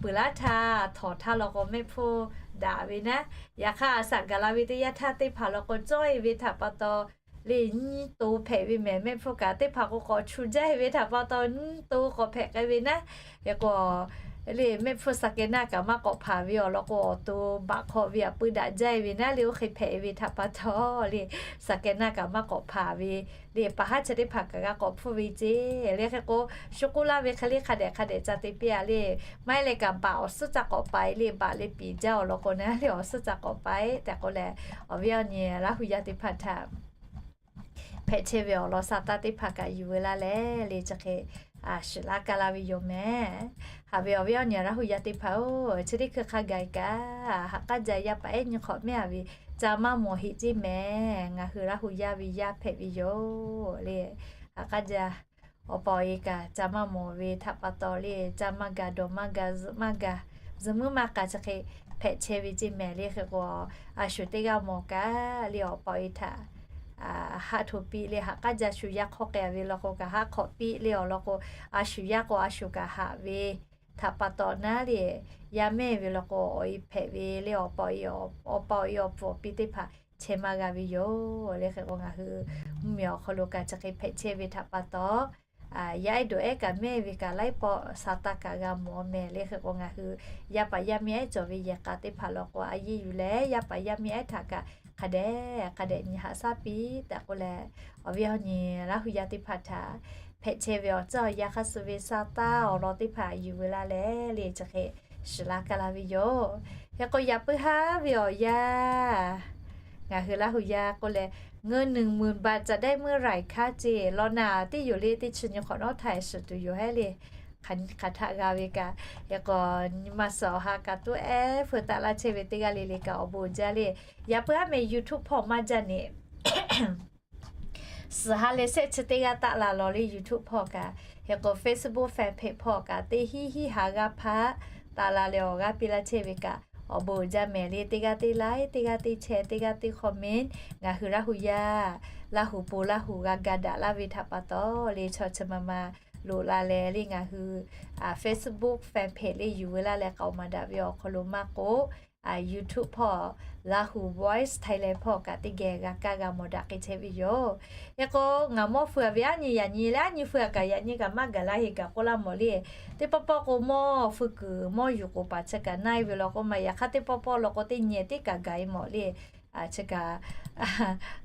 peuˬ laˇ htaˇ htawnˍ htaˇ law k'o mehˆ hpfuhˇ daꞈ ve naˉ. Yaꞈ hk'aˇ a shaꞈ gaˬ la ve teˇ yanˇ htaˇ teˇ hpaˍ law k'o cawˇ-e ve htaꞈ pa taw le nyiˇ to hpehꞈ ve mehˍ. Mehˆ hpfuhˇ kaꞈ teˇ hpaˍ k'o k'awꞈ chu jaˇ-e ve htaꞈ pa taw nyiˇ to k'awꞈ hpehꞈ k'ai ve naˉ. Hk'e k'o le mehˆ hpfuhˇ สแกนหน้า kaꞈ maˇ k'awꞈ hpanˍ ve awˬ lawn k'o awˬ to บัตร hk'awꞈ ve aꞈ puiˉ daꞈ jaˇ-e ve naˉ le. Oˇ hk'e hpehꞈ ve htaꞈ pa taw le สแกนหน้า kaꞈ maˇ k'awꞈ hpanˍ ve le. Paˍ haˉ chi teˇ hpaˍ kaꞈ g'a k'awꞈ hpfuhˇ ve ceˇ le. Hk'e k'o shu k'oˆ laˇ ve hk'e le hk'a dehꞈ hk'a dehꞈ ca te piˇ-a le. Maˇ heˆ leh kaꞈ บัตร awˬ suhˉ ca k'awꞈ pai le, บัตร le piˍ jaˇ awˬ lawn k'o naˉ le awˬ suhˉ ca k'awꞈ pai tehꞈ k'oˆ leh, awˬ viˉ awˬ nyi Laˇ hu yaˇ teˇ hpaˍ htaꞈ hpehꞈ chehˇ ve awˬ lawn sa taˇ teˇ hpaˍ kaꞈ yuˬ ve laˇ leh le chi hk'e shiˍ laˇ kaˇ laˇ ve yoˬ mehˍ. Haꞈ ve awˬ viˉ awˬ nyi Laˇ hu yaˇ teˇ hpaˍ-oˬ, chi teˇ hkui hk'a gaˬ kaꞈ ha k'aˉ jaˇ yaˇ paˍ ehˉ nyi hk'awꞈ mehˆ-a ve ca maˇ mawˬ heˆ ceˇ mehˍ. Ngaˬ hui Laˇ hu yaˇ ve yaˇ hpehꞈ ve yoˬ le. Ha k'aˉ jaˇ awˬ pa awˬ e kaꞈ ca maˇ mawˬ ve htaꞈ pa taw le ca maˇ gaˬ dawˬ maˇ gaˬ zuhꞈ maˇ gaˬ zuhꞈ muiˉ maˇ k'a chi hk'e hpehꞈ chehˇ ve ceˇ mehˍ le. Hk'e k'o a shu teˇ g'aˇ mawˬ kaꞈ le awˬ pa awˬ e htaꞈ haˆ hto piˇ le ha k'aˉ jaˇ shu yaˇ hk'awˇ k'ai-a ve law k'o kaꞈ haˆ hk'awꞈ piˇ le awˬ lawn k'o a shu yaˇ k'o a shu kaꞈ haꞈ ve htaꞈ pa taw naˉ le yaˇ mehˆ ve law k'o awˬ e hpehꞈ ve le awˬ pa awˬ e awˬ pfuhˍ awˬ pi teˇ hpaˍ chehˇ maˇ g'a ve yoˬ le. Hk'e k'o ngaˬ hui mvuhˇmiˬ awˬ hk'aw lo kaꞈ chi hk'e hpehꞈ chehˇ ve htaꞈ pa taw yaˇ ehˉ dawꞈ ehˉ kaꞈ mehˆ ve kaꞈ laiˉ pawˆ sa taˇ kaꞈ g'a mawˬ mehˍ le. Hk'e k'o ngaˬ hui yaˇ paˍ yaˇ miˇ ehˉ cawˬ ve yehˬ k'a teˇ hpaˍ law k'o a yeˇ yuˬ leh yaˇ paˍ yaˇ miˇ ehˉ htaꞈ kaꞈ hk'a dehꞈ hk'a dehꞈ nyi haꞈ shaˉ piˇ tehꞈ k'oˆ leh, awˬ viˉ awˬ nyi Laˇ hu yaˇ teˇ hpaˍ htaꞈ hpehꞈ chehˇ ve awˬ tcuhˉ awˬ yanˇ hk'aˇ suh ve sa taˇ awˬ lawn teˇ hpaˍ yuˬ ve laˇ leh le chi hk'e shiˍ laˇ kaˇ laˇ ve yoˬ. Hk'e k'o yaꞈ puiˉ haˉ ve awˬ yanˇ ngaˬ hui Laˇ hu yaˇ k'oˆ leh เงินหนึ่งหมื่นบาทจะได้เมื่อไหร่คะ ceˇ law naˬ teˇ yoˬ le teˇ chi nyi hk'awꞈ nawˉ htaˇ shiˍ tuˬ yoˬ hehˉ le. Hk'aˬ htaˆ g'a ve kaꞈ hk'e k'o nyi ma suhˍ awˬ ha kaꞈ tuˉ ehˉ hpu taˆ laˇ chehˇ ve teˇ g'aˇ le le kaꞈ awˬ bon jaˇ le. Yaꞈ puiˉ haˉ meh YouTube hpawˇ maˇ jaˇ ne suhˍ ha leh sehˆ chi teˇ g'aˇ taˆ la law le YouTube hpawˇ kaꞈ, hk'e k'o Facebook fanpage hpawˇ kaꞈ teˇ hiˉ hiˉ ha g'aˇ hpaˆ taˆ la leh awˬ g'aˇ piˇ laˇ chehˇ ve kaꞈ awˬ bon jaˇ mehˍ le. Teˇ g'aˇ teˇ like, teˇ g'aˇ teˇ share, teˇ g'aˇ teˇ comment ngaˬ hui Laˇ hu yaˇ Laˇ hu po Laˇ hu g'a ga daꞈ laˇ ve htaꞈ pa taw le chaw chi ma ma loꞈ la leh le ngaˬ hui Facebook fanpage le yuˬ ve laˇ leh k'aoˍ maˍ daꞈ ve awˬ hk'aw lo maˇ k'oˆ YouTube hpawˇ Laˇ hu Voice Thailand hpawˇ kaꞈ teˇ geh g'a kaˇ g'a mawˬ daꞈ k'ai chehˇ ve yoˬ. Hk'e k'o ngaˬ mawˇ fu-a ve aˉ nyi yaꞈ nyi leh aˉ nyi fu-a kaꞈ yaꞈ nyi kaꞈ maˇ gaˬ la heˆ kaꞈ k'oˆ laˇ mawˬ le. Teˇ pawˆ pawˆ k'o mawˇ fu kuiˬ mawˇ yuˬ k'oˍ paˍ chi kaꞈ na-e ve law k'o maˇ yaꞈ hk'aˇ teˇ pawˆ pawˆ law k'o teˇ nyi teˇ kaꞈ gaˬ-e mawˬ le. Chi kaꞈ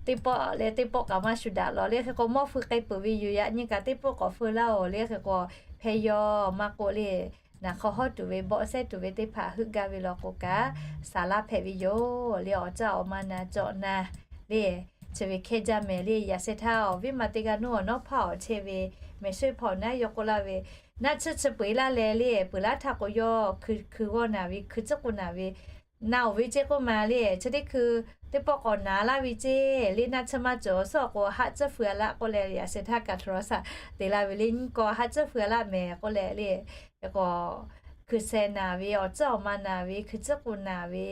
teˇ pawˆ leh teˇ pawˆ kaꞈ maˇ shu daꞈ law le. Hk'e k'o mawˇ fu k'ai peuˬ ve yoˬ. Yaꞈ nyi kaꞈ teˇ pawˆ k'awꞈ fu laˇ-oˬ le. Hk'e k'o hpehˇ yaw maˇ k'oˆ le naˬ hk'aw hawˉ tuˬ ve bawˆ sehˉ tuˬ ve teˇ hpaˍ heuˆ gaˇ ve law k'o kaꞈ saˍ laˇ hpehꞈ ve yoˬ le. Awˬ caˇ awˬ ma na cawꞈ na le chi ve hkehˇ jaˇ mehˍ le. Yaꞈ sheh htaˇ awˬ viˉ ma teˇ g'aˇ nuˇ awˬ nawˉ hpaˇ awˬ chehˇ ve mehˍ shehˆ hpawˇ naˉ yaw k'oˆ laˇ ve, naˆ tsuhˇ chi peu-eˬ laˇ leh le peuˬ laˇ htaˇ k'o yawˇ hkui g'awˇ naˍ ve hkui tcuhˉ k'o naˍ ve na-oˬ ve ceˇ k'oˆ ma le. Chi teˇ hkui teˇ pawˆ k'awꞈ naˍ laˇ ve ceˇ le. Naˆ tsuhˇ maˇ cawˬ suhˉ awˬ k'o haˆ tcuhˇ feu-a laˇ k'oˆ leh yaꞈ sheh htaˇ kaꞈ htoꞈ la shaˍ te la ve le nyiˇ k'aw haˆ tsuhˇ feu-a laˇ mehˍ k'oˆ leh le. Hk'e k'o hkui sheh naˍ ve awˬ caˇ awˬ ma naˍ ve hkui tcuhˉ k'o naˍ ve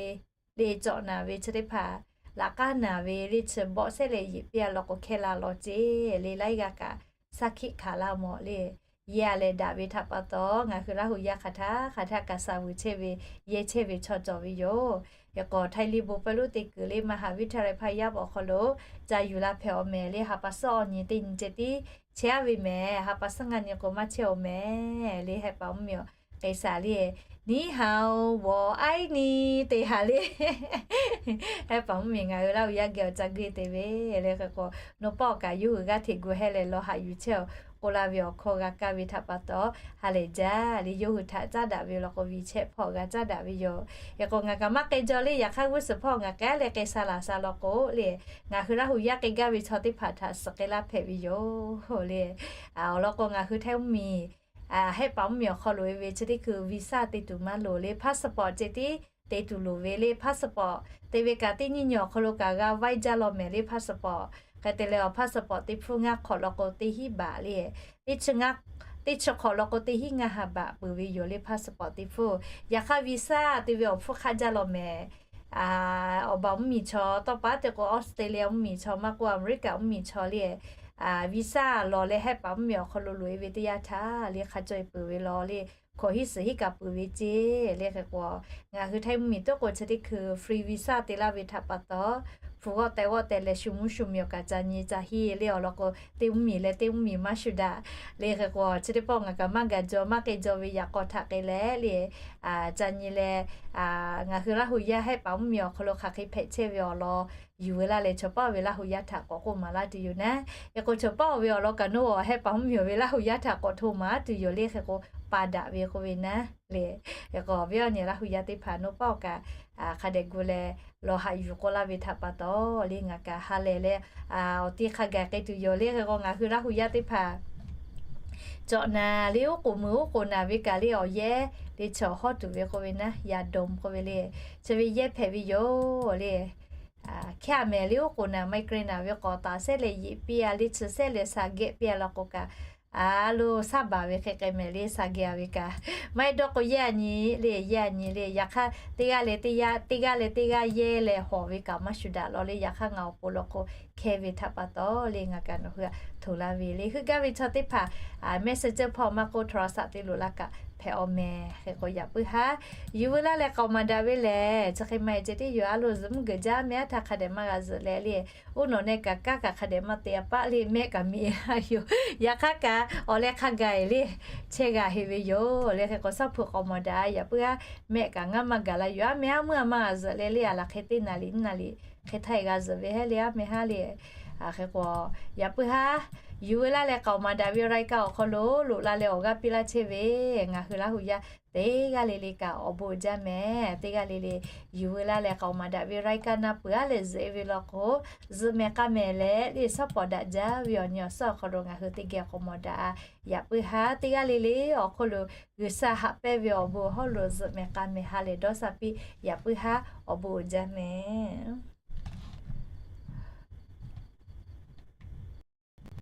le cawꞈ naˍ ve chi teˇ hpaˍ laꞈ k'aˉ naˍ ve le chi bawˆ sehˉ leh yeˬ piˇ-a law k'o hkehˇ la law ceˇ le laiˉ g'aˇ kaꞈ shaˉ hkiˆ hkanˍ laˇ mawˬ le. Yehˇ-a leh daꞈ ve htaꞈ pa taw ngaˬ hui Laˇ hu yaˇ hk'aˬ htaˇ hk'aˬ htaˇ kaꞈ shaˍ vuiˬ chehˇ ve yehˇ chehˇ ve chaw cawˬ ve yoˬ. Hk'e k'o Htaiˇ liˇ bon pawehˇ lonˉ teˇ kuiˬ le มหาวิทยาลัยพะเยา awˬ hk'aw lo ca yuˬ la hpehꞈ-aw mehˍ le. Ha pa suhˉ awˬ nyi teˇ nyi ceh tiˉ chehˇ-a ve mehˍ. Ha pa suhˉ ngaˇ nyi k'o maˇ chehˇ-oˬ mehˍ le. Heh paˍ mvuhˇmiˬ-oˬ k'ai shaˍ le, 你好，我爱你 te haˍ le. Heh paˍ mvuhˇmiˬ ngaˬ hui Laˇ hu yaˇ geh awˬ ca g'uiˇ te ve le. Hk'e k'o nawˬ pawˆ kaꞈ yawˇ hui g'aˇ hteꞈ gu heh leh law haꞈ yuˬ chehˇ-oˬ. k'oˆ laˇ ve awˬ hkawˇ g'a kaˇ ve htaꞈ pa taw, ha lehˬ jaˇ le. Yawˇ hui htaꞈ caˉ daꞈ ve law k'o, WeChat hpawˇ g'a caˉ daꞈ ve yoˬ. Hk'e k'o, ngaˬ kaꞈ maˇ k'ai jaw le. Yaꞈ hk'aˇ g'uˇ suhˍ hpawˇ ngaˬ k'ai leh k'ai sha laˬ sha law k'o le, ngaˬ hui Laˇ hu yaˇ k'ai gaˇ ve chaw teˇ hpaˍ htaꞈ suhˍ k'ai laˇ hpehꞈ ve yoˬ le. Awˬ lawn k'o, ngaˬ hui Htaiˇ mvuhˇmiˬ, Hehˆ paˍ mvuhˇmiˬ awˬ hk'aw loꞈ e ve chi teˇ hkui visa te tuˬ maˇ loˍ le. Passport ceh tiˉ te tuˬ loˍ ve le. Passport te ve kaꞈ teˇ nyiˇ nyi awˬ hk'aw lo kaꞈ g'a vaiˇ jaˇ law mehˍ le. Passport hk'e te leh awˬ passport teˇ hpfuhˇ ngaˇ hk'awꞈ law k'o teˇ hinˉ baꞈ le. Teˇ chi ngaˇ, teˇ chi hk'awꞈ law k'o teˇ hinˉ ngaˇ ha baꞈ peuˬ ve yoˬ le, passport teˇ hpfuhˇ. Yaꞈ hk'aˇ visa te ve awˬ hpfuhˇ hk'aˆ jaˇ law mehˍ. Awˬ baˬ mvuhˇmiˬ chaw, tawˇ pa teˇ k'o Australia mvuhˇmiˬ chaw, maˇ k'oˆ America mvuhˇmiˬ chaw le, visa lawˬ leh Hehˆ paˍ mvuhˇmiˬ awˬ hk'aw lo loꞈ e ve teˇ yanˇ htaˇ le, hk'a caw e peuˬ ve law le, hkawꞈ hiˉ suhˍ hiˉ kaꞈ peuˬ ve ceˇ le. Hk'e k'o, ngaˬ hui Htaiˇ mvuhˇmiˬ tuˉ k'o chi teˇ hkui free visa te laˇ ve htaꞈ pa taw, hpu g'awˆ teh g'awˆ teh leh shu mvuhˇ shu miˬ awˬ kaꞈ ca nyi ca hiˉ le. Awˬ lawn k'o, teˇ mvuhˇmiˬ leh teˇ mvuhˇmiˬ maˇ shu daꞈ le. Hk'e k'o, chi teˇ pawˆ ngaˬ kaꞈ maˇ gaˬ jaw, maˇ k'ai jaw ve yaꞈ k'aw htaꞈ k'ai leh le, ca nyi leh, ngaˬ hui Laˇ hu yaˇ Hehˆ paˍ mvuhˇmiˬ awˬ hk'aw lo hk'aˬ hk'e hpehꞈ chehˇ ve awˬ lawn yuˬ ve laˇ leh, chaw paˉ ve Laˇ hu yaˇ htaꞈ k'awꞈ k'oˆ maˍ laˇ tuˬ yoˬ naˉ. Hk'e k'o, chaw paˉ ve awˬ lawn kaꞈ nawˬ Hehˆ paˍ mvuhˇmiˬ ve Laˇ hu yaˇ htaꞈ k'awꞈ hto maˍ tuˬ yoˬ le. Hk'e k'o, pa daꞈ ve k'oˆ ve naˉ le. Hk'e k'o, awˬ viˉ awˬ nyi Laˇ hu yaˇ teˇ hpaˍ nawˬ paˉ awˬ kaꞈ hk'a dehꞈ gu leh lawˬ haꞈ yuˬ k'oˆ laˇ ve htaꞈ pa taw le, ngaˬ kaꞈ ha lehˬ leh awˬ ti hk'a gaˬ k'ai tuˬ yoˬ le. Hk'e k'o, ngaˬ hui Laˇ hu yaˇ teˇ hpaˍ cawꞈ naˍ le, oˉ k'oˍ mui oˉ k'oˍ naˍ ve kaꞈ le, awˬ yehˇ le, chaw hawˇ tuˬ ve k'oˆ ve naˉ, yaꞈ dawˬ k'oˆ ve le, chi ve yehˇ hpehꞈ ve yoˬ le. Hkehˇ a mehˍ le, oˉ k'oˍ naˍ migraine naˍ ve k'awꞈ taˍ sehˉ leh yeꞈ piˇ a le, chi sehˉ leh sha geh piˇ a law k'o kaꞈ, a lo saˉ baˬ ve hk'e k'ai mehˍ le, sha geh a ve kaꞈ. Maˇ heˆ dawˇ k'o yehˇ a nyi le, yehˇ a nyi le. Yaꞈ hk'aˇ teˇ g'aˇ leh teˇ g'aˇ, teˇ g'aˇ leh teˇ g'aˇ yehˇ leh hawˍ ve kaꞈ maˇ shu daꞈ law le. Yaꞈ hk'aˇ ngaˬ awˬ pon law k'o hkehˇ ve htaꞈ pa taw le, ngaˬ kaꞈ nawˬ hui htaꞈ hto laˇ ve le. Heuˆ gaˇ ve chaw teˇ hpaˍ Messenger hpawˇ maˇ k'oˆ โทรศัพท์ te loꞈ la kaꞈ hpehꞈ awˬ mehˍ. Hk'e k'o, yaꞈ puiˉ haˉ yuˬ veu laˇ leh k'aoˍ maˍ daꞈ ve lehˬ, chi hk'e maˇ heˆ ceh tiˉ yoˬ. A lo zuhꞈ mvuhˇ geuꞈ jaˇ mehˍ, a htaˇ hk'a dehꞈ maˇ g'a zuhꞈ leh le, oˇ nawˬ neh kaꞈ kaˉ kaꞈ hk'a dehꞈ maˇ te a paˆ le, mehˆ kaꞈ miˬ a yoˬ. Yaꞈ hk'aˇ kaꞈ awˬ leh hk'a gaˬ e le chehˇ g'a heꞈ ve yoˬ le. Hk'e k'o, shaˉ hpu k'aoˍ maˍ daꞈ, yaꞈ puiˉ haˉ mehˆ kaꞈ ngaˇ maˇ gaˬ la yoˬ. A mehˍ haˉ meuˇ a maˇ g'a zuhꞈ leh le, a laˬ hk'e teˇ naˍ riˍ naˍ riˍ hk'e htaˇ e g'a zuhꞈ ve hehˉ le, a mehˍ haˉ le. Hk'e k'o, yaꞈ puiˉ haˉ yuˬ veu laˇ leh k'aoˍ maˍ daꞈ ve รายการ awˬ hk'aw lo loꞈ la leh awˬ g'aˇ piˇ laˇ chehˇ ve ngaˬ hui Laˇ hu yaˇ teˇ g'aˇ le le kaꞈ awˬ bon uiˍ jaˇ mehˍ. Teˇ g'aˇ le le yuˬ veu laˇ leh k'aoˍ maˍ daꞈ ve รายการ na peuˬ a leh zuhꞈ e ve law k'o, zuhꞈ mehˍ k'a mehˍ leh le, shaˉ pawˍ daꞈ jaˇ ve awˬ nyi awˬ suhˉ awˬ hk'aw lo ngaˬ hui teˇ geh k'aoˍ maˍ daꞈ. Yaꞈ puiˉ haˉ teˇ g'aˇ le le awˬ hk'oˆ lo G'uiˬsha haꞈ pehnˇ ve awˬ bon hawˉ lo zuhꞈ mehˍ k'a mehˍ ha lehˬ dawˇ sha piˇ. Yaꞈ puiˉ haˉ awˬ bon uiˍ jaˇ mehˍ.